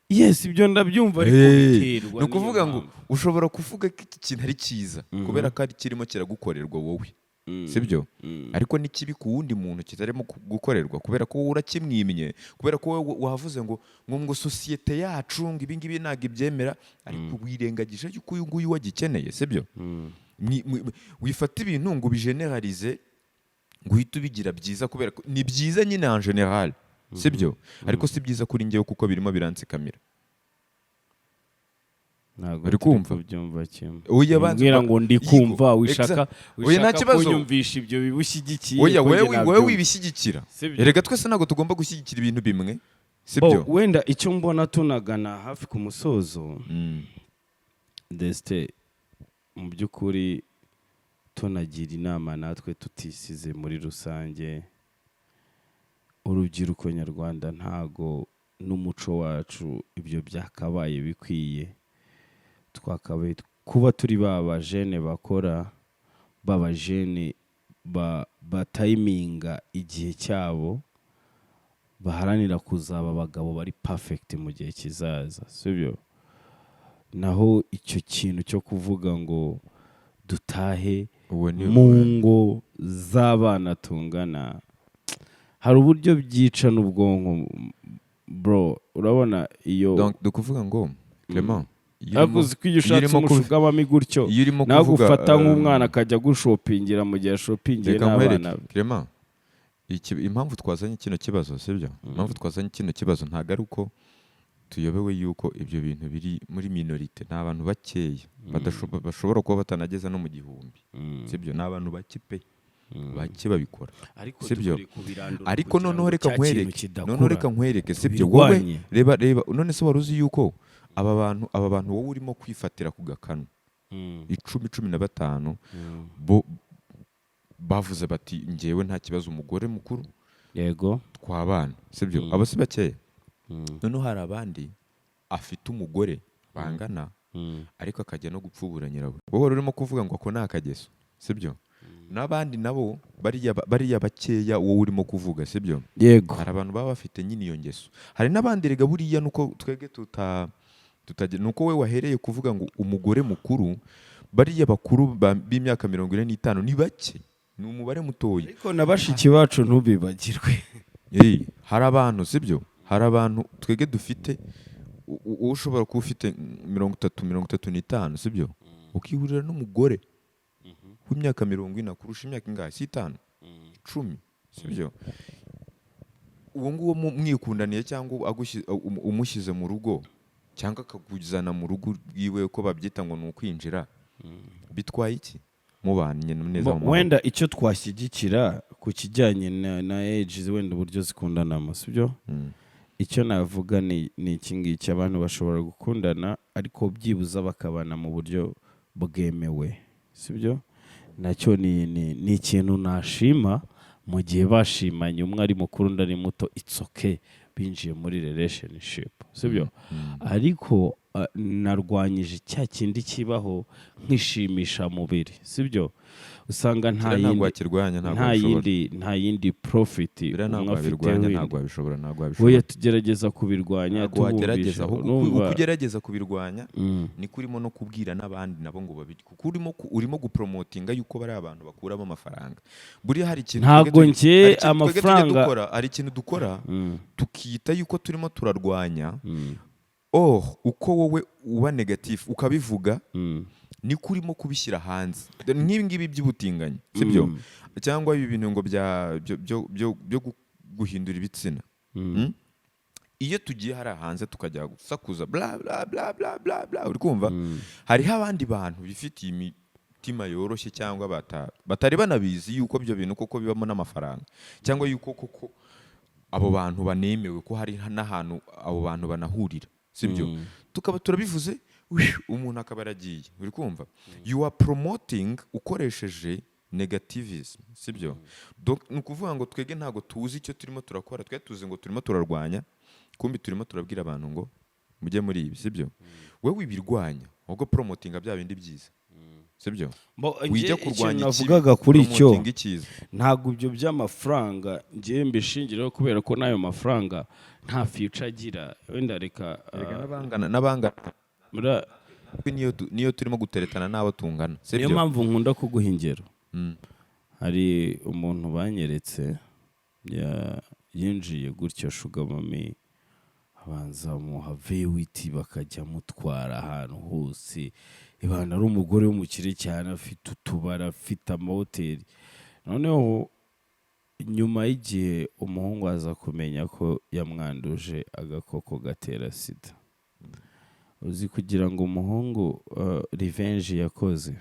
Yes, ibyo ndabyumva, ariko biterwa Ni n'iyo ukuvuga ngo mpamvu. ushobora kuvuga ko iki kintu ari cyiza kubera ko ari kirimo kiragukorerwa wowe, sibyo? Ariko ni kibi ku wundi muntu kitarimo gukorerwa, kubera ko wowe urakimwimye, kubera ko wowe wavuze ngo sosiyete yacu ngo ibi ngibi ntabwo ibyemera, ariko wirengagije yuko uyu nguyu wagikeneye, sibyo? Wifata ibintu ngo ubigeneralize, ngo uhite ubigira byiza, kubera ko ni byiza nyine en général, sibyo? Ariko si byiza kuri njyewe kuko birimo birantsikamira. Ntabwo Uri turi kumva? kubyumva kimwe. Oya, banza Mbwira ngo ndi Yego, kumva wishaka Oya, nta wishaka kibazo. kunyumvisha ibyo bibushyigikiye Oya, ko njye wewe nabyumva. wibishyigikira. Sibyo? Erega twese ntabwo tugomba gushyigikira ibintu bimwe, sibyo? Bo, wenda icyo mbona tunagana hafi ku musozo, ndetse mu by'ukuri tunagira inama natwe tutisize muri rusange urubyiruko nyarwanda, ntago n'umuco wacu ibyo byakabaye bikwiye. Twakabaye kuba turi ba bajene bakora, ba bajene batayiminga igihe cyabo, baharanira kuzaba abagabo bari perfect mu gihe kizaza, sibyo? Naho icyo kintu cyo kuvuga ngo dutahe Uwo ni mu ngo z'abana tungana, hari uburyo byica n'ubwonko, bro. Urabona iyo Donc ni ukuvuga ngo, Clement, iyo ariko uzi ko iyo ushatse umushuga mami gutyo, iyo urimo nawe kuvuga ugufata nk'umwana akajya gushopingira mu gihe ashopingiye Reka n'abana nkwereke, be. Clement, impamvu twazanye kino kibazo, sibyo? Impamvu twazanye kino kibazo ntabwo ari uko tuyobewe yuko ibyo bintu biri muri minorité. Ni abantu bakeya bashobora kuba batanageza no mu 1000, sibyo? Ni abantu bake pe, bake babikora, Ariko sibyo? dukwiye kubirandura Ariko kugira noneho ngo reka cya kintu nkwereke, kidakura. noneho reka nkwereke, sibyo? Wowe Tubirwanye. reba, reba, none se wari uzi yuko aba bantu wowe urimo kwifatira ku gakanu, 10, 15, bo bavuze bati njyewe nta kibazo, umugore mukuru twabana, sibyo? Abo si bakeya? Noneho hari abandi afite umugore bangana, ariko akajya no gupfubura nyirawe. Wowe wari urimo kuvuga ngo ako ni akageso, sibyo? N'abandi nabo bariya bakeya wowe urimo kuvuga, sibyo? Yego. Hari abantu baba bafite nyine iyo ngeso, hari n'abandi rega buriya nuko twebwe tutajya, nuko we wahereye kuvuga ngo umugore mukuru, bariya bakuru b'imyaka 45 ni bake, ni umubare mutoya. Ariko na bashiki bacu ntubibagirwe. Hari abantu, sibyo, hari abantu twebwe dufite ushobora kuba ufite 30, 35, sibyo, ukihurira n'umugore w'imyaka 40 kurusha imyaka ingahe, si itanu, 10, sibyo? Uwo nguwo mwikundaniye cyangwa umushyize mu rugo cyangwa akakuzana mu rugo rwiwe, uko babyita ngo ni ukwinjira, bitwaye iki mubanye neza mu mahoro? Wenda icyo twashyigikira ku kijyanye na age, wenda uburyo zikundanamo, sibyo? Icyo navuga ni iki ngiki: abantu bashobora gukundana ariko byibuze bakabana mu buryo bwemewe, sibyo? Nacyo ni ikintu nashima. Mu gihe bashimanye, umwe ari mukuru undi ari muto, it's okay, binjiye muri relationship, sibyo? Ariko narwanyije cya kindi kibaho nkishimisha mubiri, sibyo? Usanga nta Kiriya ntabwo yindi wakirwanya, ntabwo nta wabishobora. yindi nta yindi profit Biriya ntabwo umwe afite wabirwanya, windi. ntabwo wabishobora, ntabwo wabishobora. Oya, tugerageza kubirwanya. Ntabwo wagerageza, tubumvisha ahubwo uko numva ugerageza kubirwanya niko urimo no kubwira n'abandi nabo ngo babirye, kuko urimo gupromotinga yuko bari abantu bakuramo amafaranga. Buriya hari ikintu Ntabwo twebwe njye hari ikintu twebwe tujya amafaranga- dukora, hari ikintu dukora tukita yuko turimo turarwanya. Oh, uko wowe uba negative ukabivuga, niko urimo kubishyira hanze. Nk'ibi ngibi by'ubutinganyi, sibyo? Cyangwa ibi bintu ngo bya byo guhindura ibitsina. Iyo tugiye hariya hanze tukajya gusakuza bla bla bla bla bla bla, uri kumva hariho abandi bantu bifitiye imitima yoroshye cyangwa batari banabizi yuko ibyo bintu koko bibamo n'amafaranga, cyangwa yuko koko abo bantu banemewe, ko hari n'ahantu abo bantu banahurira, sibyo? Tukaba turabivuze, wiu, umuntu akaba aragiye. Uri kumva you are promoting ukoresheje negativism, sibyo? Donc, ni ukuvuga ngo twebwe ntabwo tuzi icyo turimo turakora. Twe tuzi ngo turimo turarwanya, kumbi turimo turabwira abantu ngo mujye muri ibi, sibyo? Wowe wibirwanya, ahubwo promotinga bya bindi byiza, sibyo? Njye Wijya ikintu kurwanya ikibi, navugaga kuri icyo, promotinga icyiza. Ntabwo ibyo by'amafaranga ngewe mbishingiraho, kubera ko n'ayo mafaranga nta future agira. Wenda reka Erega n'abangana niyo turimo guteretana n'abo tungana, niyo sibyo? mpamvu nkunda kuguha ingero. Hari umuntu banyeretse yinjiye gutyo sugar mommy, abanza muha V8, bakajya amutwara ahantu hose. Ibana ari umugore w'umukire cyane, afite utubari, afite amahoteli. Noneho nyuma y'igihe umuhungu aza kumenya ko yamwanduje agakoko gatera sida. Uzi kugira ngo umuhungu revenge yakoze,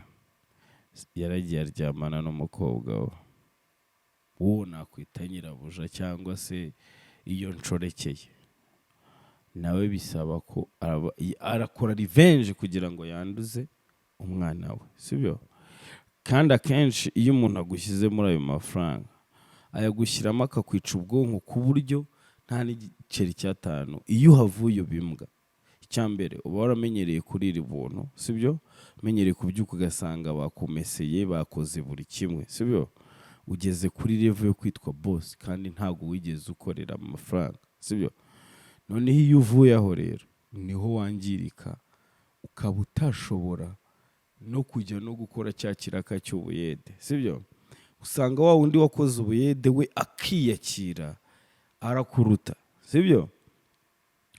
yaragiye aryamana n'umukobwa we, uwo nakwita nyirabuja cyangwa se iyo ncorekeye nawe, bisaba ko arakora revenge kugira ngo yanduze umwana we, sibyo? Kandi akenshi iyo umuntu agushyize muri ayo mafaranga, ayagushyiramo akakwica ubwonko ku buryo nta n'igiceri cy'atanu iyo uhavuye uba imbwa. Icya mbere, uba waramenyereye kurira ubuntu, sibyo? Umenyereye kubyuka ugasanga bakumeseye, bakoze buri kimwe, sibyo? Ugeze kuri level yo kwitwa boss kandi ntabwo wigeze ukorera amafaranga, sibyo? Noneho iyo uvuye aho rero niho wangirika, ukaba utashobora no kujya no gukora cya kiraka cy'ubuyede, sibyo? Usanga wa wundi wakoze ubuyede we akiyakira arakuruta, sibyo?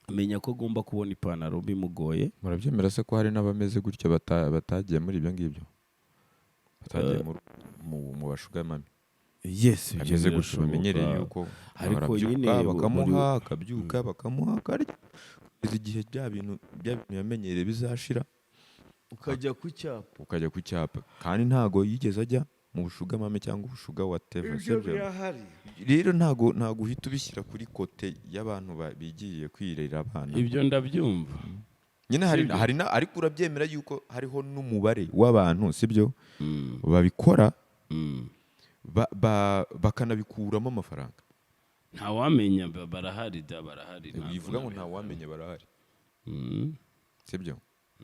Amenya ko agomba kubona ipantaro bimugoye. Murabyemera se ko hari n'abameze gutyo batagiye muri ibyo ngibyo, batagiye mu ba sugar mommy? Yes, ibyo Bameze gutyo, birashoboka. bamenyereye yuko Ariko barabyuka nyine bakamuha, akabyuka bakamuha, akarya, kugeza igihe bya bintu yamenyereye bizashira. Ukajya ku cyapa. Ukajya ku cyapa, kandi ntago yigeze ajya mu bu sugar mommy cyangwa ubu sugar whatever, sibyo? Birahari. Rero ntago uhita ubishyira kuri côté y'abantu bigiye kwirera abana. Ibyo ndabyumva. Nyine hari Sibyo. hari na, ariko urabyemera yuko hariho n'umubare w'abantu, sibyo, babikora bakanabikuramo amafaranga? Ntawamenya, barahari da, barahari, ntabwo Bivuga ngo nabihakana. ntawamenya, barahari, sibyo?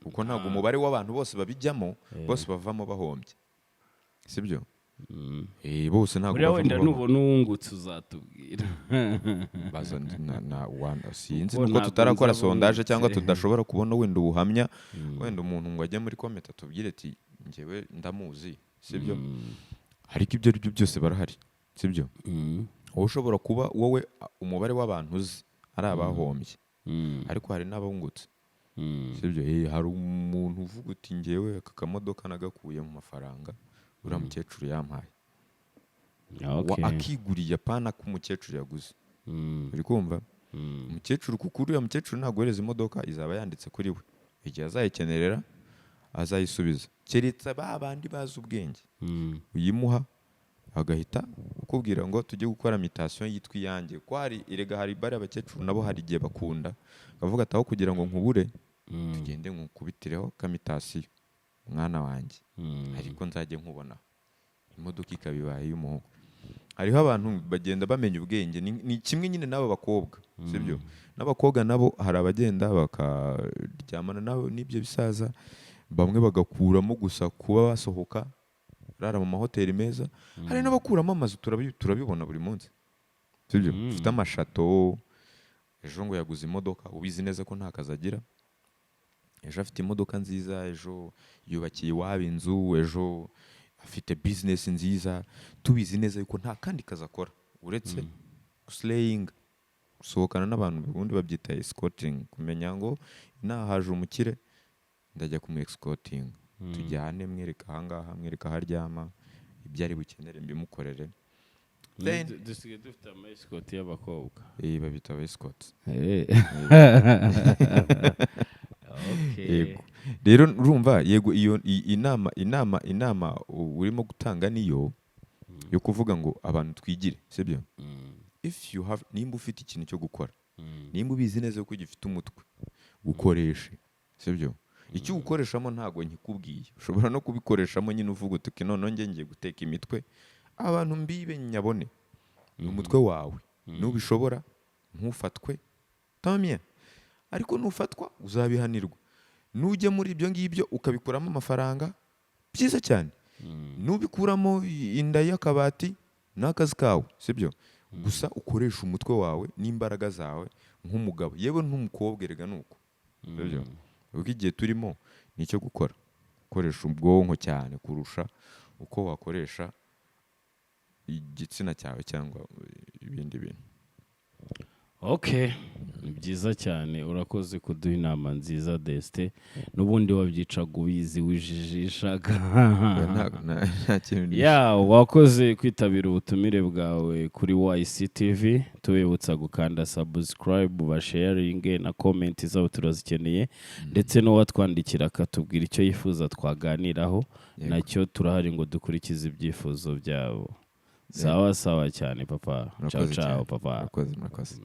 Kuko ntabwo umubare w'abantu bose babijyamo bose bavamo bahombye, sibyo? Bose ntabwo Buriya bava wenda mu baba. nubona uwungutse uzatubwira. Baza sinzi, Kuko nuko ntabwo tutarakora nzi sondage cyangwa abungutse. tudashobora kubona wenda ubuhamya, wenda umuntu ngo ajye muri comment atubwire ati: "Njyewe ndamuzi," sibyo? Ariko ibyo ari byo byose barahari, sibyo? Wowe ushobora kuba wowe umubare w'abantu uzi ari abahombye, ariko hari n'abungutse, sibyo? Hari umuntu uvuga uti: "Njyewe aka kamodoka nagakuye mu mafaranga uriya mukecuru yampaye." Akiguriye, apana ko umukecuru yaguze. Uri kumva? Umukecuru, kuko uriya mukecuru naguhereza imodoka izaba yanditse kuri we, igihe azayikenerera azayisubiza, keretse ba bandi bazi ubwenge uyimuha agahita ukubwira ngo tujye gukora mutation yitwa iyanjye, ko hari erega hari bari abakecuru nabo hari igihe bakunda akavuga ati: "Aho kugira ngo nkubure, tugende nkukubitireho ka mutation, mwana wanjye, ariko nzajye nkubona." Imodoka ikaba ibaye iy'umuhungu. Hariho abantu bagenda bamenya ubwenge. Ni kimwe nyine n'abo bakobwa, sibyo? N'abakobwa nabo hari abagenda bakaryamana nabo n'ibyo bisaza, bamwe bagakuramo gusa kuba basohoka rara mu mahoteli meza, hari n'abakuramo amazu, turabibona buri munsi, sibyo? Ufite amashato, ejo ngo yaguze imodoka, ubizi neza ko nta kazi agira, ejo afite imodoka nziza, ejo yubakiye iwabo inzu, ejo afite bizinesi nziza, tubizi neza yuko nta kandi kazi akora uretse guslayinga, gusohokana n'abantu. Ubundi babyita escorting, kumenya ngo nahaje umukire ndajya kumu escorting, tujyane, mwereka ahangaha, mwereka aho aryama, ibyo ari bukenere mbimukorere. Dusigaye dufite ama escort y'abakobwa. Babita aba escort. Yego, rero urumva, yego, iyo inama urimo gutanga niyo yo kuvuga ngo abantu twigire, sibyo? If you have, nimba ufite ikintu cyo gukora, nimba ubizi neza ko gifite umutwe, gukoreshe, sibyo? Icyo uwukoreshamo ntabwo nkikubwiye, ushobora no kubikoreshamo nyine uvuga uti: "Okay, noneho njye ngiye guteka imitwe abantu mbibe nyabone." Ni umutwe wawe, nubishobora ntufatwe, tamye, ariko nufatwa uzabihanirwa. Nujya muri ibyo ngibyo ukabikuramo amafaranga, byiza cyane. Nubikuramo inda y'akabati, ni akazi kawe, sibyo? Gusa ukoresha umutwe wawe n'imbaraga zawe nk'umugabo, yewe n'umukobwa erega ni uko, sibyo? Kuko igihe turimo ni icyo gukora, gukoresha ubwonko cyane kurusha uko wakoresha igitsina cyawe cyangwa ibindi bintu. Okay, ni byiza cyane, urakoze kuduha inama nziza, Destin. N'ubundi wabyicaga ubizi, wijijishaga. Nta kintu nishe. Ya, wakoze kwitabira ubutumire bwawe kuri YCTV. Tubibutsa gukanda subscribe, basharinge na comment zabo turazikeneye, ndetse n'uwatwandikira akatubwira icyo yifuza twaganiraho, nacyo turahari ngo dukurikize ibyifuzo byabo. Sawa sawa cyane, papa. Ciao. Murakoze Ciao. cyane. Papa. Murakoze, murakoze.